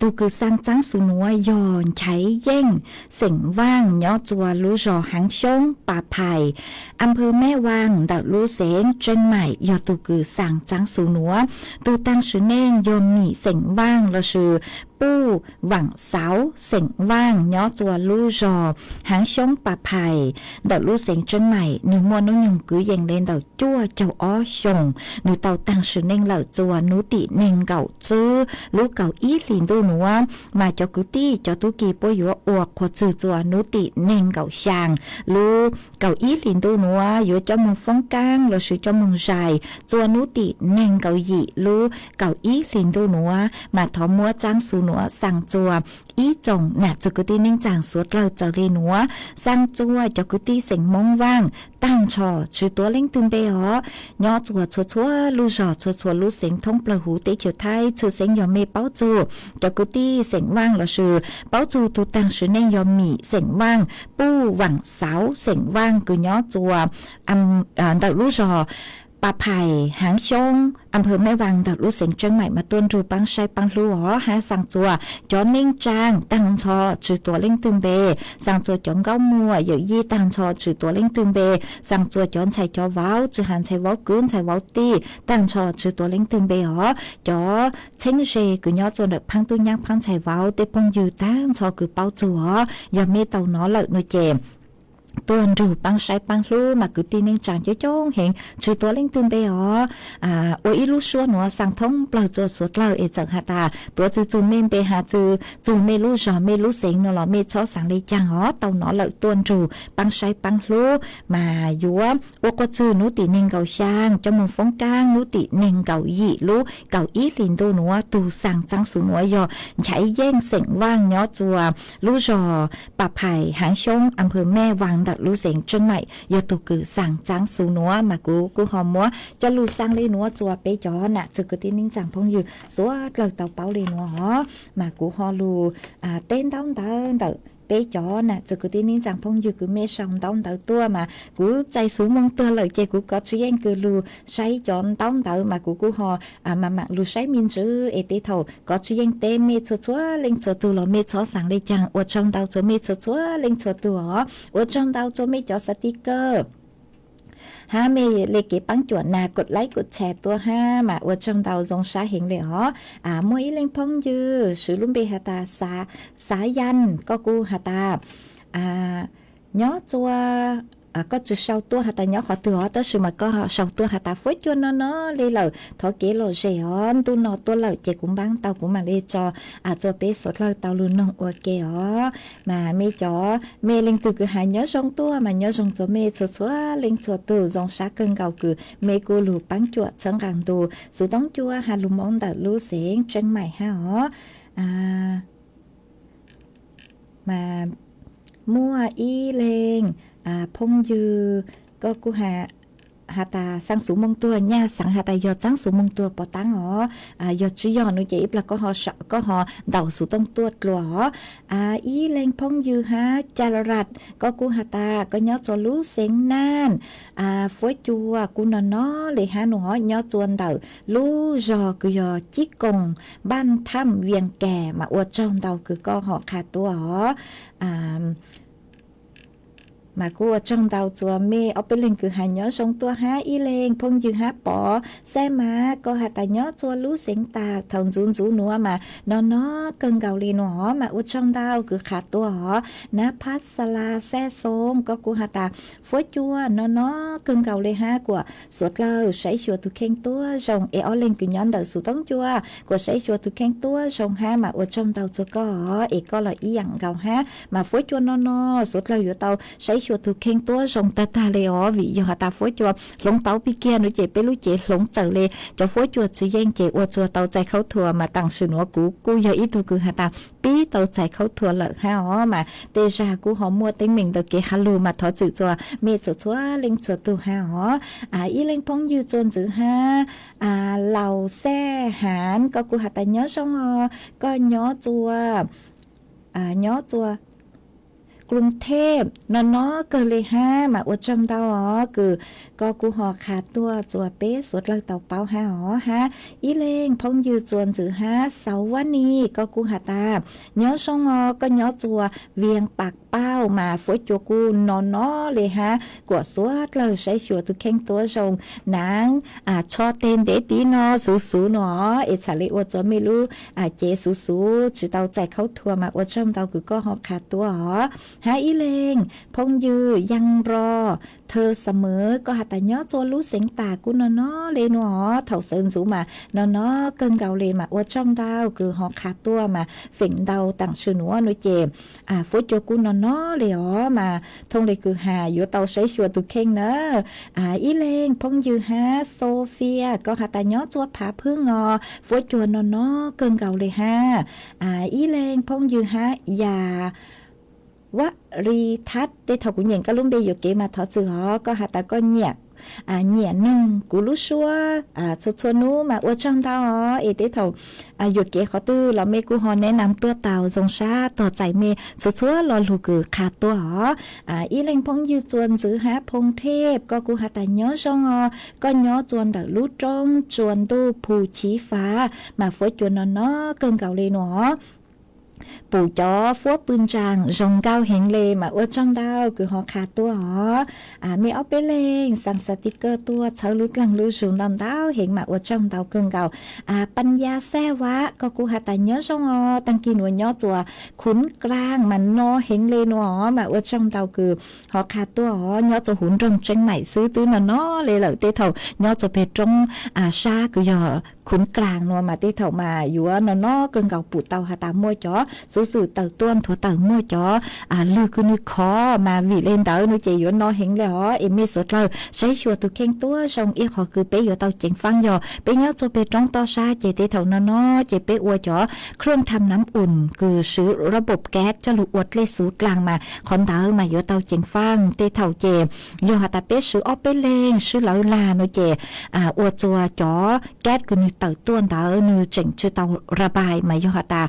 Tug kws xaa txaab xuv nuav yog Nchaiv Yeej, xeem Vaaj, nyob txuas lub zog Haav Xyoob, Pas Phais, Amplhws Meb Vaaj ntawm lub xeev Tseeb Maim yog tug kws xaa txaab xuv nuav. Tug taag sim neej yog Mim, xeem Vaaj, lossis Puj Vaam Xauv, xeem Vaaj, nyob txuas lub zog Haav Xyoob, Pas Phais ntawm lub xeev Tseeb Maim. Nwg muaj nub nyoog kwv yees le ntawm cuaj caug ob xyoos. Nwg tau taag sim neej lawm txuas nub tim neeg nkaum tswb lub kaum ib hlis ntuj nuav. Mas cov kwv tij cov tub ki puab yuav ua qhua txwg txuas nub tim neeg nkaum xyaa lub kaum ib hlis ntuj nuav, yuav coj moog foob kaab lossis coj moog zais txuas nub tim neeg nkaum yim lub kaum ib hlis ntuj nuav. Mas thov muab txaab xuv nuav xaa txuas ib tsoom nam txiv kwv tij neej tsaa suav dlawg txawm le nuav, xaa txuas cov kwv tij xeem Moob Vaaj taag nrho tsi tuav leej twg npe os, nyob txuas txhua txhua lub zog txhua txhua lub xeev thoob plawg huv teb chaws Thaib. Tshwj xeeb yog mej paub txug cov kwv tij xeem Vaaj lossis paub txug tug taag sim neej yog Mim, xeem Vaaj, Puj Vaam Xauv, xeem Vaaj, kws nyob txuas ntawm lub zog Pas Phais, Haav Xyoob, Amplhws Meb Vaaj ntawm lub xeev Tseeb Maim mas tuaj nrug paab saib paab hlub os. Hab xaa txuas cov neej tsaa taag nrho tsi tuav leej twg npe, xaa txuas cov nkauj muam yawm yij taag nrho tsi tuav leej twg npe, xaa txuas cov ntxhais cov vauv tsi has ntxhais vauv kwv ntxhais vauv tij taag nrho tsi tuav leej twg npe os. Cov txheeb ze kws nyob txuas ntawm phaab tub nyab phaab ntxhais vauv tej phooj ywg taag nrho kws paub txug os, yog mej tau nov lawm no ces tuaj nrug paab saib paab hlub mas kwv tij neej tsaa coob coob heev tsi tuav leej twg npe os. Ua ib lub suab nuav xaa thoob plawg txuas suav dlawg es txawm has tas tuav tsi txug mej npe has tsi txug mej lub zog mej lub xeev no los mej txhob xaav le caag os, tau nov lawm tuaj nrug paab saib paab hlub mas yuav ua qhua txwg nub tim neeg nkaum xyaa coj moog foob kaab nub tim neeg nkaum yim lub kaum ib hlis ntuj nuav. Tug xaa txaab xuv nuav yog Nchaiv Yeej, xeem Vaaj, nyob txuas lub zog Pas Phais, Haav Xyoob, Amplhws Meb Vaaj ntawm lub xeev Tseeb Maim yog tug kws xaa txaab xuv nuav. Mas kuv kuj ho muab coj lug xaa le nuav txuas peb cov nam txiv kwv tij neej tsaa phooj ywg suav dlawg tau paub le nuav os. Mas kuv ho lug teb ntaub ntawv ntawm peb cov nam txiv kwv tij neej tsaa phooj ywg kws mej sau ntaub ntawv tuaj mas kuv txais xuv moo tuag lawm ces kuv kov tsi yeej kws lug saib cov ntaub ntawv mas kuv kuj ho maam maam lug saib me ntsis es tej thaum kov tsi yeej teb mej txhua txhua leej txhua tug los mej txhob xaav le caag. Ua tsaug ntau rua mej txhua txhua leej txhua tug os. Ua tsaug ntau rua mej cov xav ti kawg. Hab mej le kev paab cuam nas kod laib kod tshais tuaj hab mas ua tsaug ntau zoo sab heev le os. Muaj ib leej phooj ywg swv lub npe has tas Xav Yaj, koj kuj has tas nyob txuas koj tsis sau tuaj has tas nyob qhov twg os, tab sis mas koj sau tuaj has tas Fuab Cua no no li lawm, thov kev lom zem os, ntuj no tuaj lawm ces kuv npaab tau kuv mam li tso txua peb suav dlawg tau lug noog ua ke os. Mas mej cov, mej leej twg kws has nyob zoo tuaj mas nyob zoo txua mej txhua txhua leej txhua tug, zoo sab kawg nkaus kws mej kuj lug paab cuam txhawb nqaa ntu xuv toob cua has lug Moob ntawm lub xeev Tseeb Maim hab os. Mas muaj ib leeg phooj ywg, koj kuj has tas xaa xuv mooj tuag, nyaj xaav has tas yog txaab xuv mooj tuag pov taab os, yog tsi yog no ces ib plag koj ho ntaus xuv tooj tuaj dlua os. Ib leeg phooj ywg hab Ca Lam, koj kuj has tas koj nyob txua lub xeev Naj, Fuab Cua kuj no no le hab no os, nyob txua ntawm lub zog kws yog Cib Koos, npaj Tham Vias Kas, mas ua tsaug ntau kws koj ho qha tuaj os. Mas kuj ua tsaug ntau txua mej ob peb leeg kws has nyob zoo tuaj hab ib leeg phooj ywg hab Pov Xab Mas, koj has tas nyob txua lub xeev Tas thaum ntxuv ntxuv nuav mas no no kawg nkaus le no os, mas ua tsaug ntau kws qha tuaj os. Nab Phab Xa La Xab Xoo, koj kuj has tas Fuab Cua no no kawg nkaus le hab, kuas suav dlawg saib xyuas tug kheej tuab zoo es ob leeg kws nyob ntawm xuv toob cua kuas saib xyuas tug kheej tuab zoo hab, mas ua tsaug ntau txua koj os, es koj los ib yaam nkaus hab, mas Fuab Cua no no suav dlawg yuav tau saib xyuas tug kheej tuab zoo tag tag le os, vim yog has tas Fuab Cua hloov pauv pig kiag no ces peb lub cev hloov txawm le cov Fuab Cua txwv yeej ces ua txua tau txais khaub thuas, mas taam sim nuav kuv kuj yog ib tug kws has tas pib tau txais khaub thuas lawm hab os, mas tej zag kuj ho muaj teeb meem ntawm kev has lug, mas thov txim txua mej txhua txhua leej txhua tug hab os. Ib leeg phooj ywg txua ntxwv hab Laus Xaj Haav, koj kuj has tas nyob zoo os, koj nyob txua, nyob txua Kruv Thej no no kawg le hab, mas ua tsaug ntau os kws koj kuj ho qha tuaj txua peb suav dlawg tau paub hab os hab. Ib leeg phooj ywg txua ntxwv hab Xauv Vab Nis, koj kuj has tas nyob zoo os, koj nyob txua Vias Pas Pauj, mas Fuab Cua kuj no no le hab, kuas suav dlawg saib xyuas tug kheej tuab zoo. Naav, tsho teg ntev tiv no xuv xuv no es txham le ua txua mej lub cev xuv xuv tsis tau txais khaub thuas, mas ua tsaug ntau kws koj ho qha tuaj os. Hab ib leeg phooj ywg Yaj Ro Thawj Xa Mawv, koj has tas nyob txua lub xeev Tas kuj no no le no os, thaum sawv ntxuv mas no no kawg nkaus le, mas ua tsaug ntau kws ho qha tuaj, mas feem ntau taam sim nuav no ces Fuab Cua kuj no no le os, mas thooj le kws has yuav tau saib xyuas tug kheej na. Ib leeg phooj ywg hab Sophia, koj has tas nyob txua Phav Phwb os, Fuab Cua no no kawg nkaus le hab. Ib leeg phooj ywg hab Yaj Vaj Lis Thab, tej thaum kuv nyeem koj lub npe yuam kev mas thov txim os, koj has tas koj nyiam, nyiam noog kuv lub suab txhua txhua nub, mas ua tsaug ntau os, es tej thaum yuam kev qhov twg los mej kuj ho neb nam tuaj tau, zoo sab tog txais mej txhua txhua lo lug kws qha tuaj os. Ib leeg phooj ywg txua ntxwv hab Phoo Thej, koj kuj has tas nyob zoo os, koj nyob txua ntawm lub roob tsua ntuj Phu Chiv Fav, mas Fuab Cua no no kawg nkaus le no os. Pum cov fuab pw ntsaam zoo nkauj heev le, mas ua tsaug ntau kws ho qha tuaj os. Mej ob peb leeg xaa xaa ti kawj tuaj txhawb lub dlaag lub zug ntau ntau heev, mas ua tsaug ntau kawg nkaus. Pas Yaj Xaj Vam, koj kuj has tas nyob zoo os, taag kig nuav nyob txua Khuv Klaag mas no heev le no os, mas ua tsaug ntau kws ho qha tuaj os. Nyob txua huv nroog Tseeb Maim xwb twb no no le lawm, tej thaum nyob txua peg roob sab kws yog Khuv Klaag no mas tej thaum mas yuav no no kawg nkaus, pum tau has tas muaj cov xuv xwm tawm tuaj nthuav tawm, muaj cov lwg kws nwg khov, mas vim le ntawd no ces yuav no heev le os. Es mej suav dlawg saib xyuas tug kheej tuab zoo, ib qhov kws peb yuav tau ceev faab yog peb nyob txua peg roob toj sab ces tej thaum no no ces peb ua cov khwj tham nam um kws swv rab pum kav coj lug ua dlej xuv dlaag, mas qhov ntawd mas yuav tau ceev faab. Tej thaum ces yog has tas peb swv ob peb leeg swv lawv lag no ces ua txua cov kav kws nwg tawm tuaj ntawd nwg tseem tsi tau ra pais, mas yog has tas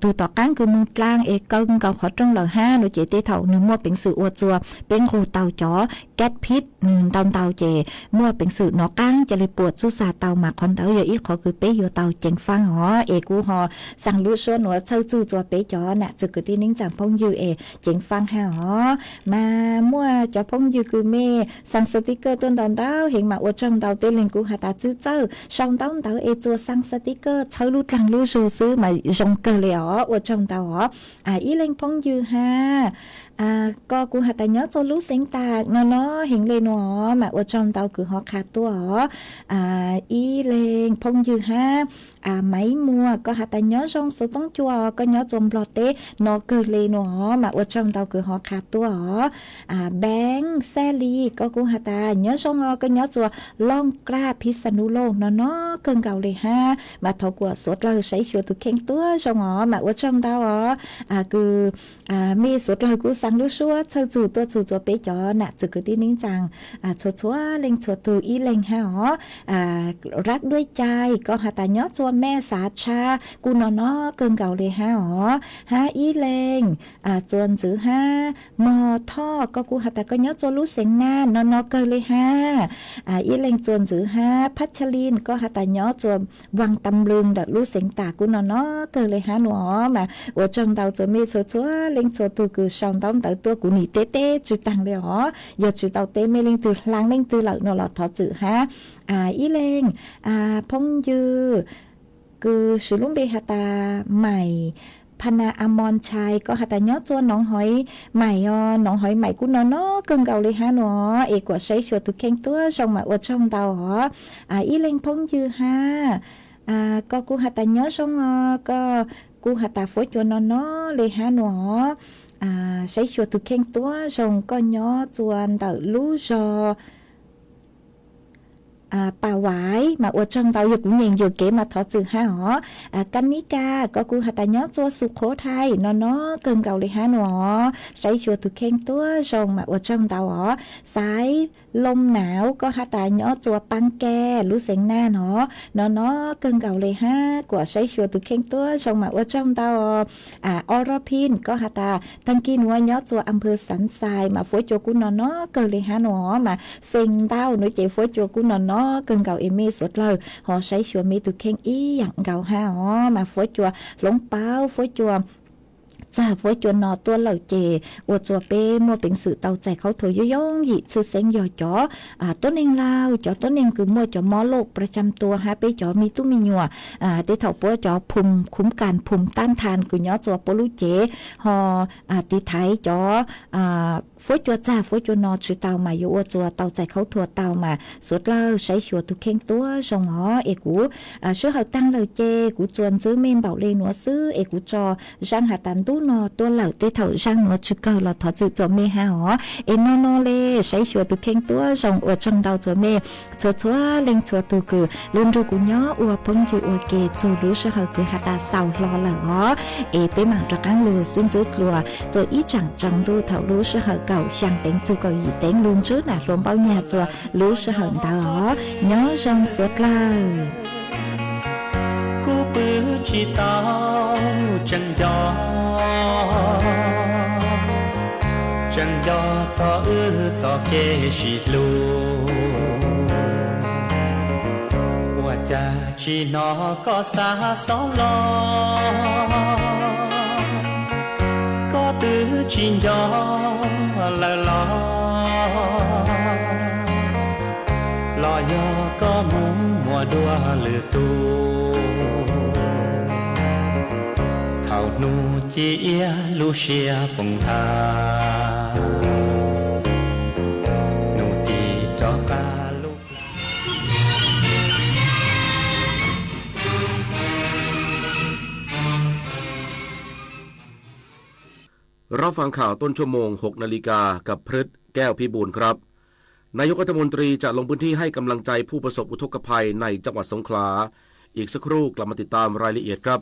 tug tom qaab kws moog dlaag es kaw nkaus qhov rooj lawm hab no ces tej thaum nwg muaj peev xwm ua txua peb nqug tau cov kav phib nwg ntau ntau ces muaj peev xwm nov qaab ca le puam txuj xa tau, mas qhov ntawd yog ib qhov kws peb yuav tau ceev faab os. Es kuv ho xaa lub suab nuav txhawj txug txua peb cov nam txwg kwv tij neej tsaa phooj ywg es ceev faab hab os. Mas muaj cov phooj ywg kws mej xaa xaa ti kawj tuaj ntau ntau heev, mas ua tsaug ntau. Tej leeg kuj has tas txwj txawj sau ntaub ntawv es txua xaa xaa ti kawj txhawb lub dlaag lub zug xwb mas zoo kawg le os, ua tsaug ntau os. Ib leeg phooj ywg hab Koj kuj has tas nyob txua lub xeev tas no no heev le nuav mas ua tsaug ntau kws ho qha tuaj os. Ib leeg phooj ywg hab, Maiv Muas, koj has tas nyob zoo xuv toob cua, koj nyob txua Nplog teb no kawg le nuav mas ua tsaug ntau kws ho qha tuaj os. Beeb Xaj Lis, koj kuj has tas nyob zoo os, koj nyob txua Looj Kraj Phij Xaj Nuj Looj no no kawg nkaus le hab mas thov kuam suav dlawg saib xyuas tus kheej tuab zoo os mas ua tsaug ntau os. Kws mej suav dlawg kuj xaa lub suab txhawj txug tuaj txug txua peb cov nam txwv kwv tij neej tsaa txhua txhua leej txhua tug ib leeg hab os. Rab Duab Cai, koj has tas nyob txua Mej Xav Tshab kuj no no kawg nkaus le hab os. Hab ib leeg, txua ntxwv hab Mog Thoj, koj kuj has tas koj nyob txua lub xeev Naj no no kawg le hab. Ib leeg txua ntxwv hab Phab Tshaj Lij, koj has tas nyob txua Vaaj Tam Lwg ntawm lub xeev tas kuj no no kawg le hab nuav mas ua tsaug ntau txua mej txhua txhua leej txhua tug kws sau ntaub ntawv tuaj, kuv nim teb teb tsi taag le os, yog tsi tau teb mej leej twg hlaang leej twg lawm no los thov txwm hab. Ib leeg phooj ywg kws swv lub npe has tas Maim Phana Amon Tshai, koj has tas nyob txua Noov Hoiv Maim os, Noov Hoiv Maim kuj no no kawg nkaus le hab nuav es kuam saib xyuas tus kheej tuab zoo mas ua tsaug ntau os. Ib leeg phooj ywg hab, koj kuj has tas nyob zoo os, koj kuj has tas fuab cua no no le hab nuav. Saib xyuas tus kheej tuab zoo, koj nyob txua ntawm lub zog Pas Vaiv mas ua tsaug ntau, yog kuv nyeem yuam kev mas thov txwm hab os. Kab Nib Kaj, koj kuj has tas nyob txua Xus Qhuv Thai no no kawg nkaus le hab nuav, saib xyuas tus kheej tuab zoo mas ua tsaug ntau os. Xaiv Loo Nav, koj has tas nyob txua Paab Keg lub xeev Naj no no no kawg nkaus le hab, kuam saib xyuas tus kheej tuab zoo mas ua tsaug ntau. Orophij, koj has tas taag kis nuav nyob txua Amphaw Xav Xais mas fuab cua kuj no no kawg le hab nuav mas feem ntau nuav ces fuab cua kuj no no kawg nkaus es mej suav dlawg ho saib xyuas mej tus kheej ib yaam nkaus hab os mas fuab cua hloov paub, fuab cua txag, fuab cua no tuaj lawm ces ua txua peb muaj peev xwm tau txais khaub thuas yooj yooj yim, tshwj xeeb yog cov tuab neeg Laug, cov tuab neeg kws muaj cov mob loj pra cam tua hab peb cov me tub me nyuam, tej thaum puab cov phum khuv kas phum tab thas kws nyob txua puab lub cev ho tiv thaiv cov fuab cua txag fuab cua no tsi tau mas yuav ua txua tau txais khaub thuas tau mas suav dlawg saib xyuas tus kheej tuab zoo os. Es kuv sij hawm taag lawm ces kuv txuas ntxwv mej npaum le nuav xwb es kuv tso zaaj has tas ntub no tuaj lawm, tej thaum zaaj nuav tsi kawg los thov txwm txua mej hab os. Es no no le saib xyuas tus kheej tuab zoo, ua tsaug ntau txua mej txhua txhua leej txhua tug kws lug nrug kuv nyob ua phooj ywg ua ke txug lub sij hawm kws has tas xaus hlo lawm os. Es peb maam rov qaab lug xub ntxwb dlua txua ib tsaam tsaus ntuj thaum lub sij hawm kaum xyaa teev txug kaum yim teev lug ntsib nam hluas Npaub Nyag txua lub sij hawm ntawd os. Nyob zoo suav dlawg. Kuv pw tsi tau tseem nco, tseem nco txog wb txoj kev sib hlub. Ua cas tsis hnov koj xa xov los, koj twb tsis nco lawm los, los yog koj mus muaj dua lwm tus. Thaum hnub ci iab lub siab poob tha, hnub ci rov qab lub รับฟังข่าวต้นชั่วโมง หกนาฬิกา กับพฤษ แก้วพิบูลครับ นายกรัฐมนตรีจะลงพื้นที่ให้กำลังใจผู้ประสบอุทกภัยในจังหวัดสงขลา อีกสักครู่กลับมาติดตามรายละเอียดครับ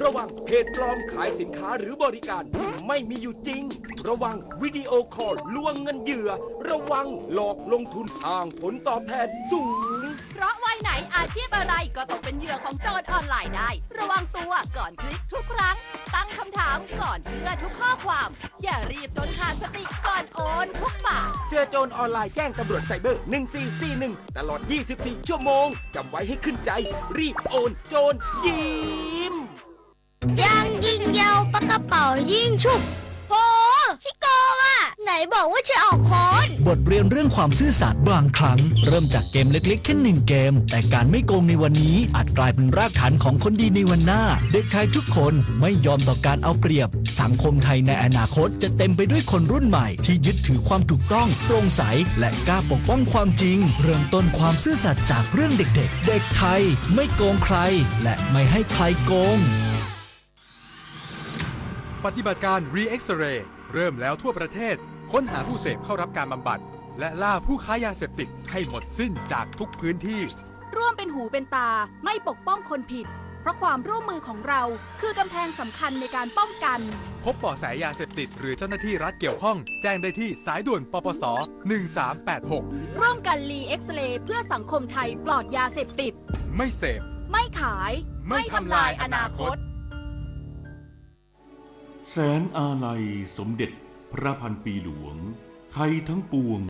ระวังเพจปลอมขายสินค้าหรือบริการที่ไม่มีอยู่จริง ระวังวิดีโอคอลลวงเงินเหยื่อ ระวังหลอกลงทุนอ้างผลตอบแทนสูง เพราะวัยไหนอาชีพอะไรก็ตกเป็นเหยื่อของโจรออนไลน์ได้ ระวังตัวก่อนคลิกทุกครั้ง ตั้งคำถามก่อนเชื่อทุกข้อความ อย่ารีบจนขาดสติก่อนโอนทุกบาท เจอโจรออนไลน์แจ้งตำรวจไซเบอร์ หนึ่งสี่สี่หนึ่ง ตลอด ยี่สิบสี่ ชั่วโมง จำไว้ให้ขึ้นใจ รีบโอน โจรยิ้ม ยังยิงยาวปากกระเป๋ายิงฉุบ โห ขี้โกงอ่ะ ไหนบอกว่าจะออกค้อน บทเรียนเรื่องความซื่อสัตย์บางครั้งเริ่มจากเกมเล็กๆแค่หนึ่งเกม แต่การไม่โกงในวันนี้อาจกลายเป็นรากฐานของคนดีในวันหน้า เด็กไทยทุกคนไม่ยอมต่อการเอาเปรียบ สังคมไทยในอนาคตจะเต็มไปด้วยคนรุ่นใหม่ที่ยึดถือความถูกต้อง โปร่งใส และกล้าปกป้องความจริง เริ่มต้นความซื่อสัตย์จากเรื่องเด็กๆ เด็กไทยไม่โกงใคร และไม่ให้ใครโกง ปฏิบัติการ Re-X-Ray เริ่มแล้วทั่วประเทศ ค้นหาผู้เสพเข้ารับการบำบัด และล่าผู้ค้ายาเสพติดให้หมดสิ้นจากทุกพื้นที่ ร่วมเป็นหูเป็นตา ไม่ปกป้องคนผิด เพราะความร่วมมือของเรา คือกำแพงสำคัญในการป้องกัน พบเบาะแสยาเสพติดหรือเจ้าหน้าที่รัฐเกี่ยวข้อง แจ้งได้ที่สายด่วน ปปส หนึ่งสามแปดหก ร่วมกัน Re-X-Ray เพื่อสังคมไทยปลอดยาเสพติด ไม่เสพ ไม่ขาย ไม่ทำลายอนาคต แสนอาลัยสมเด็จพระพันปีหลวง ไทยทั้งปวง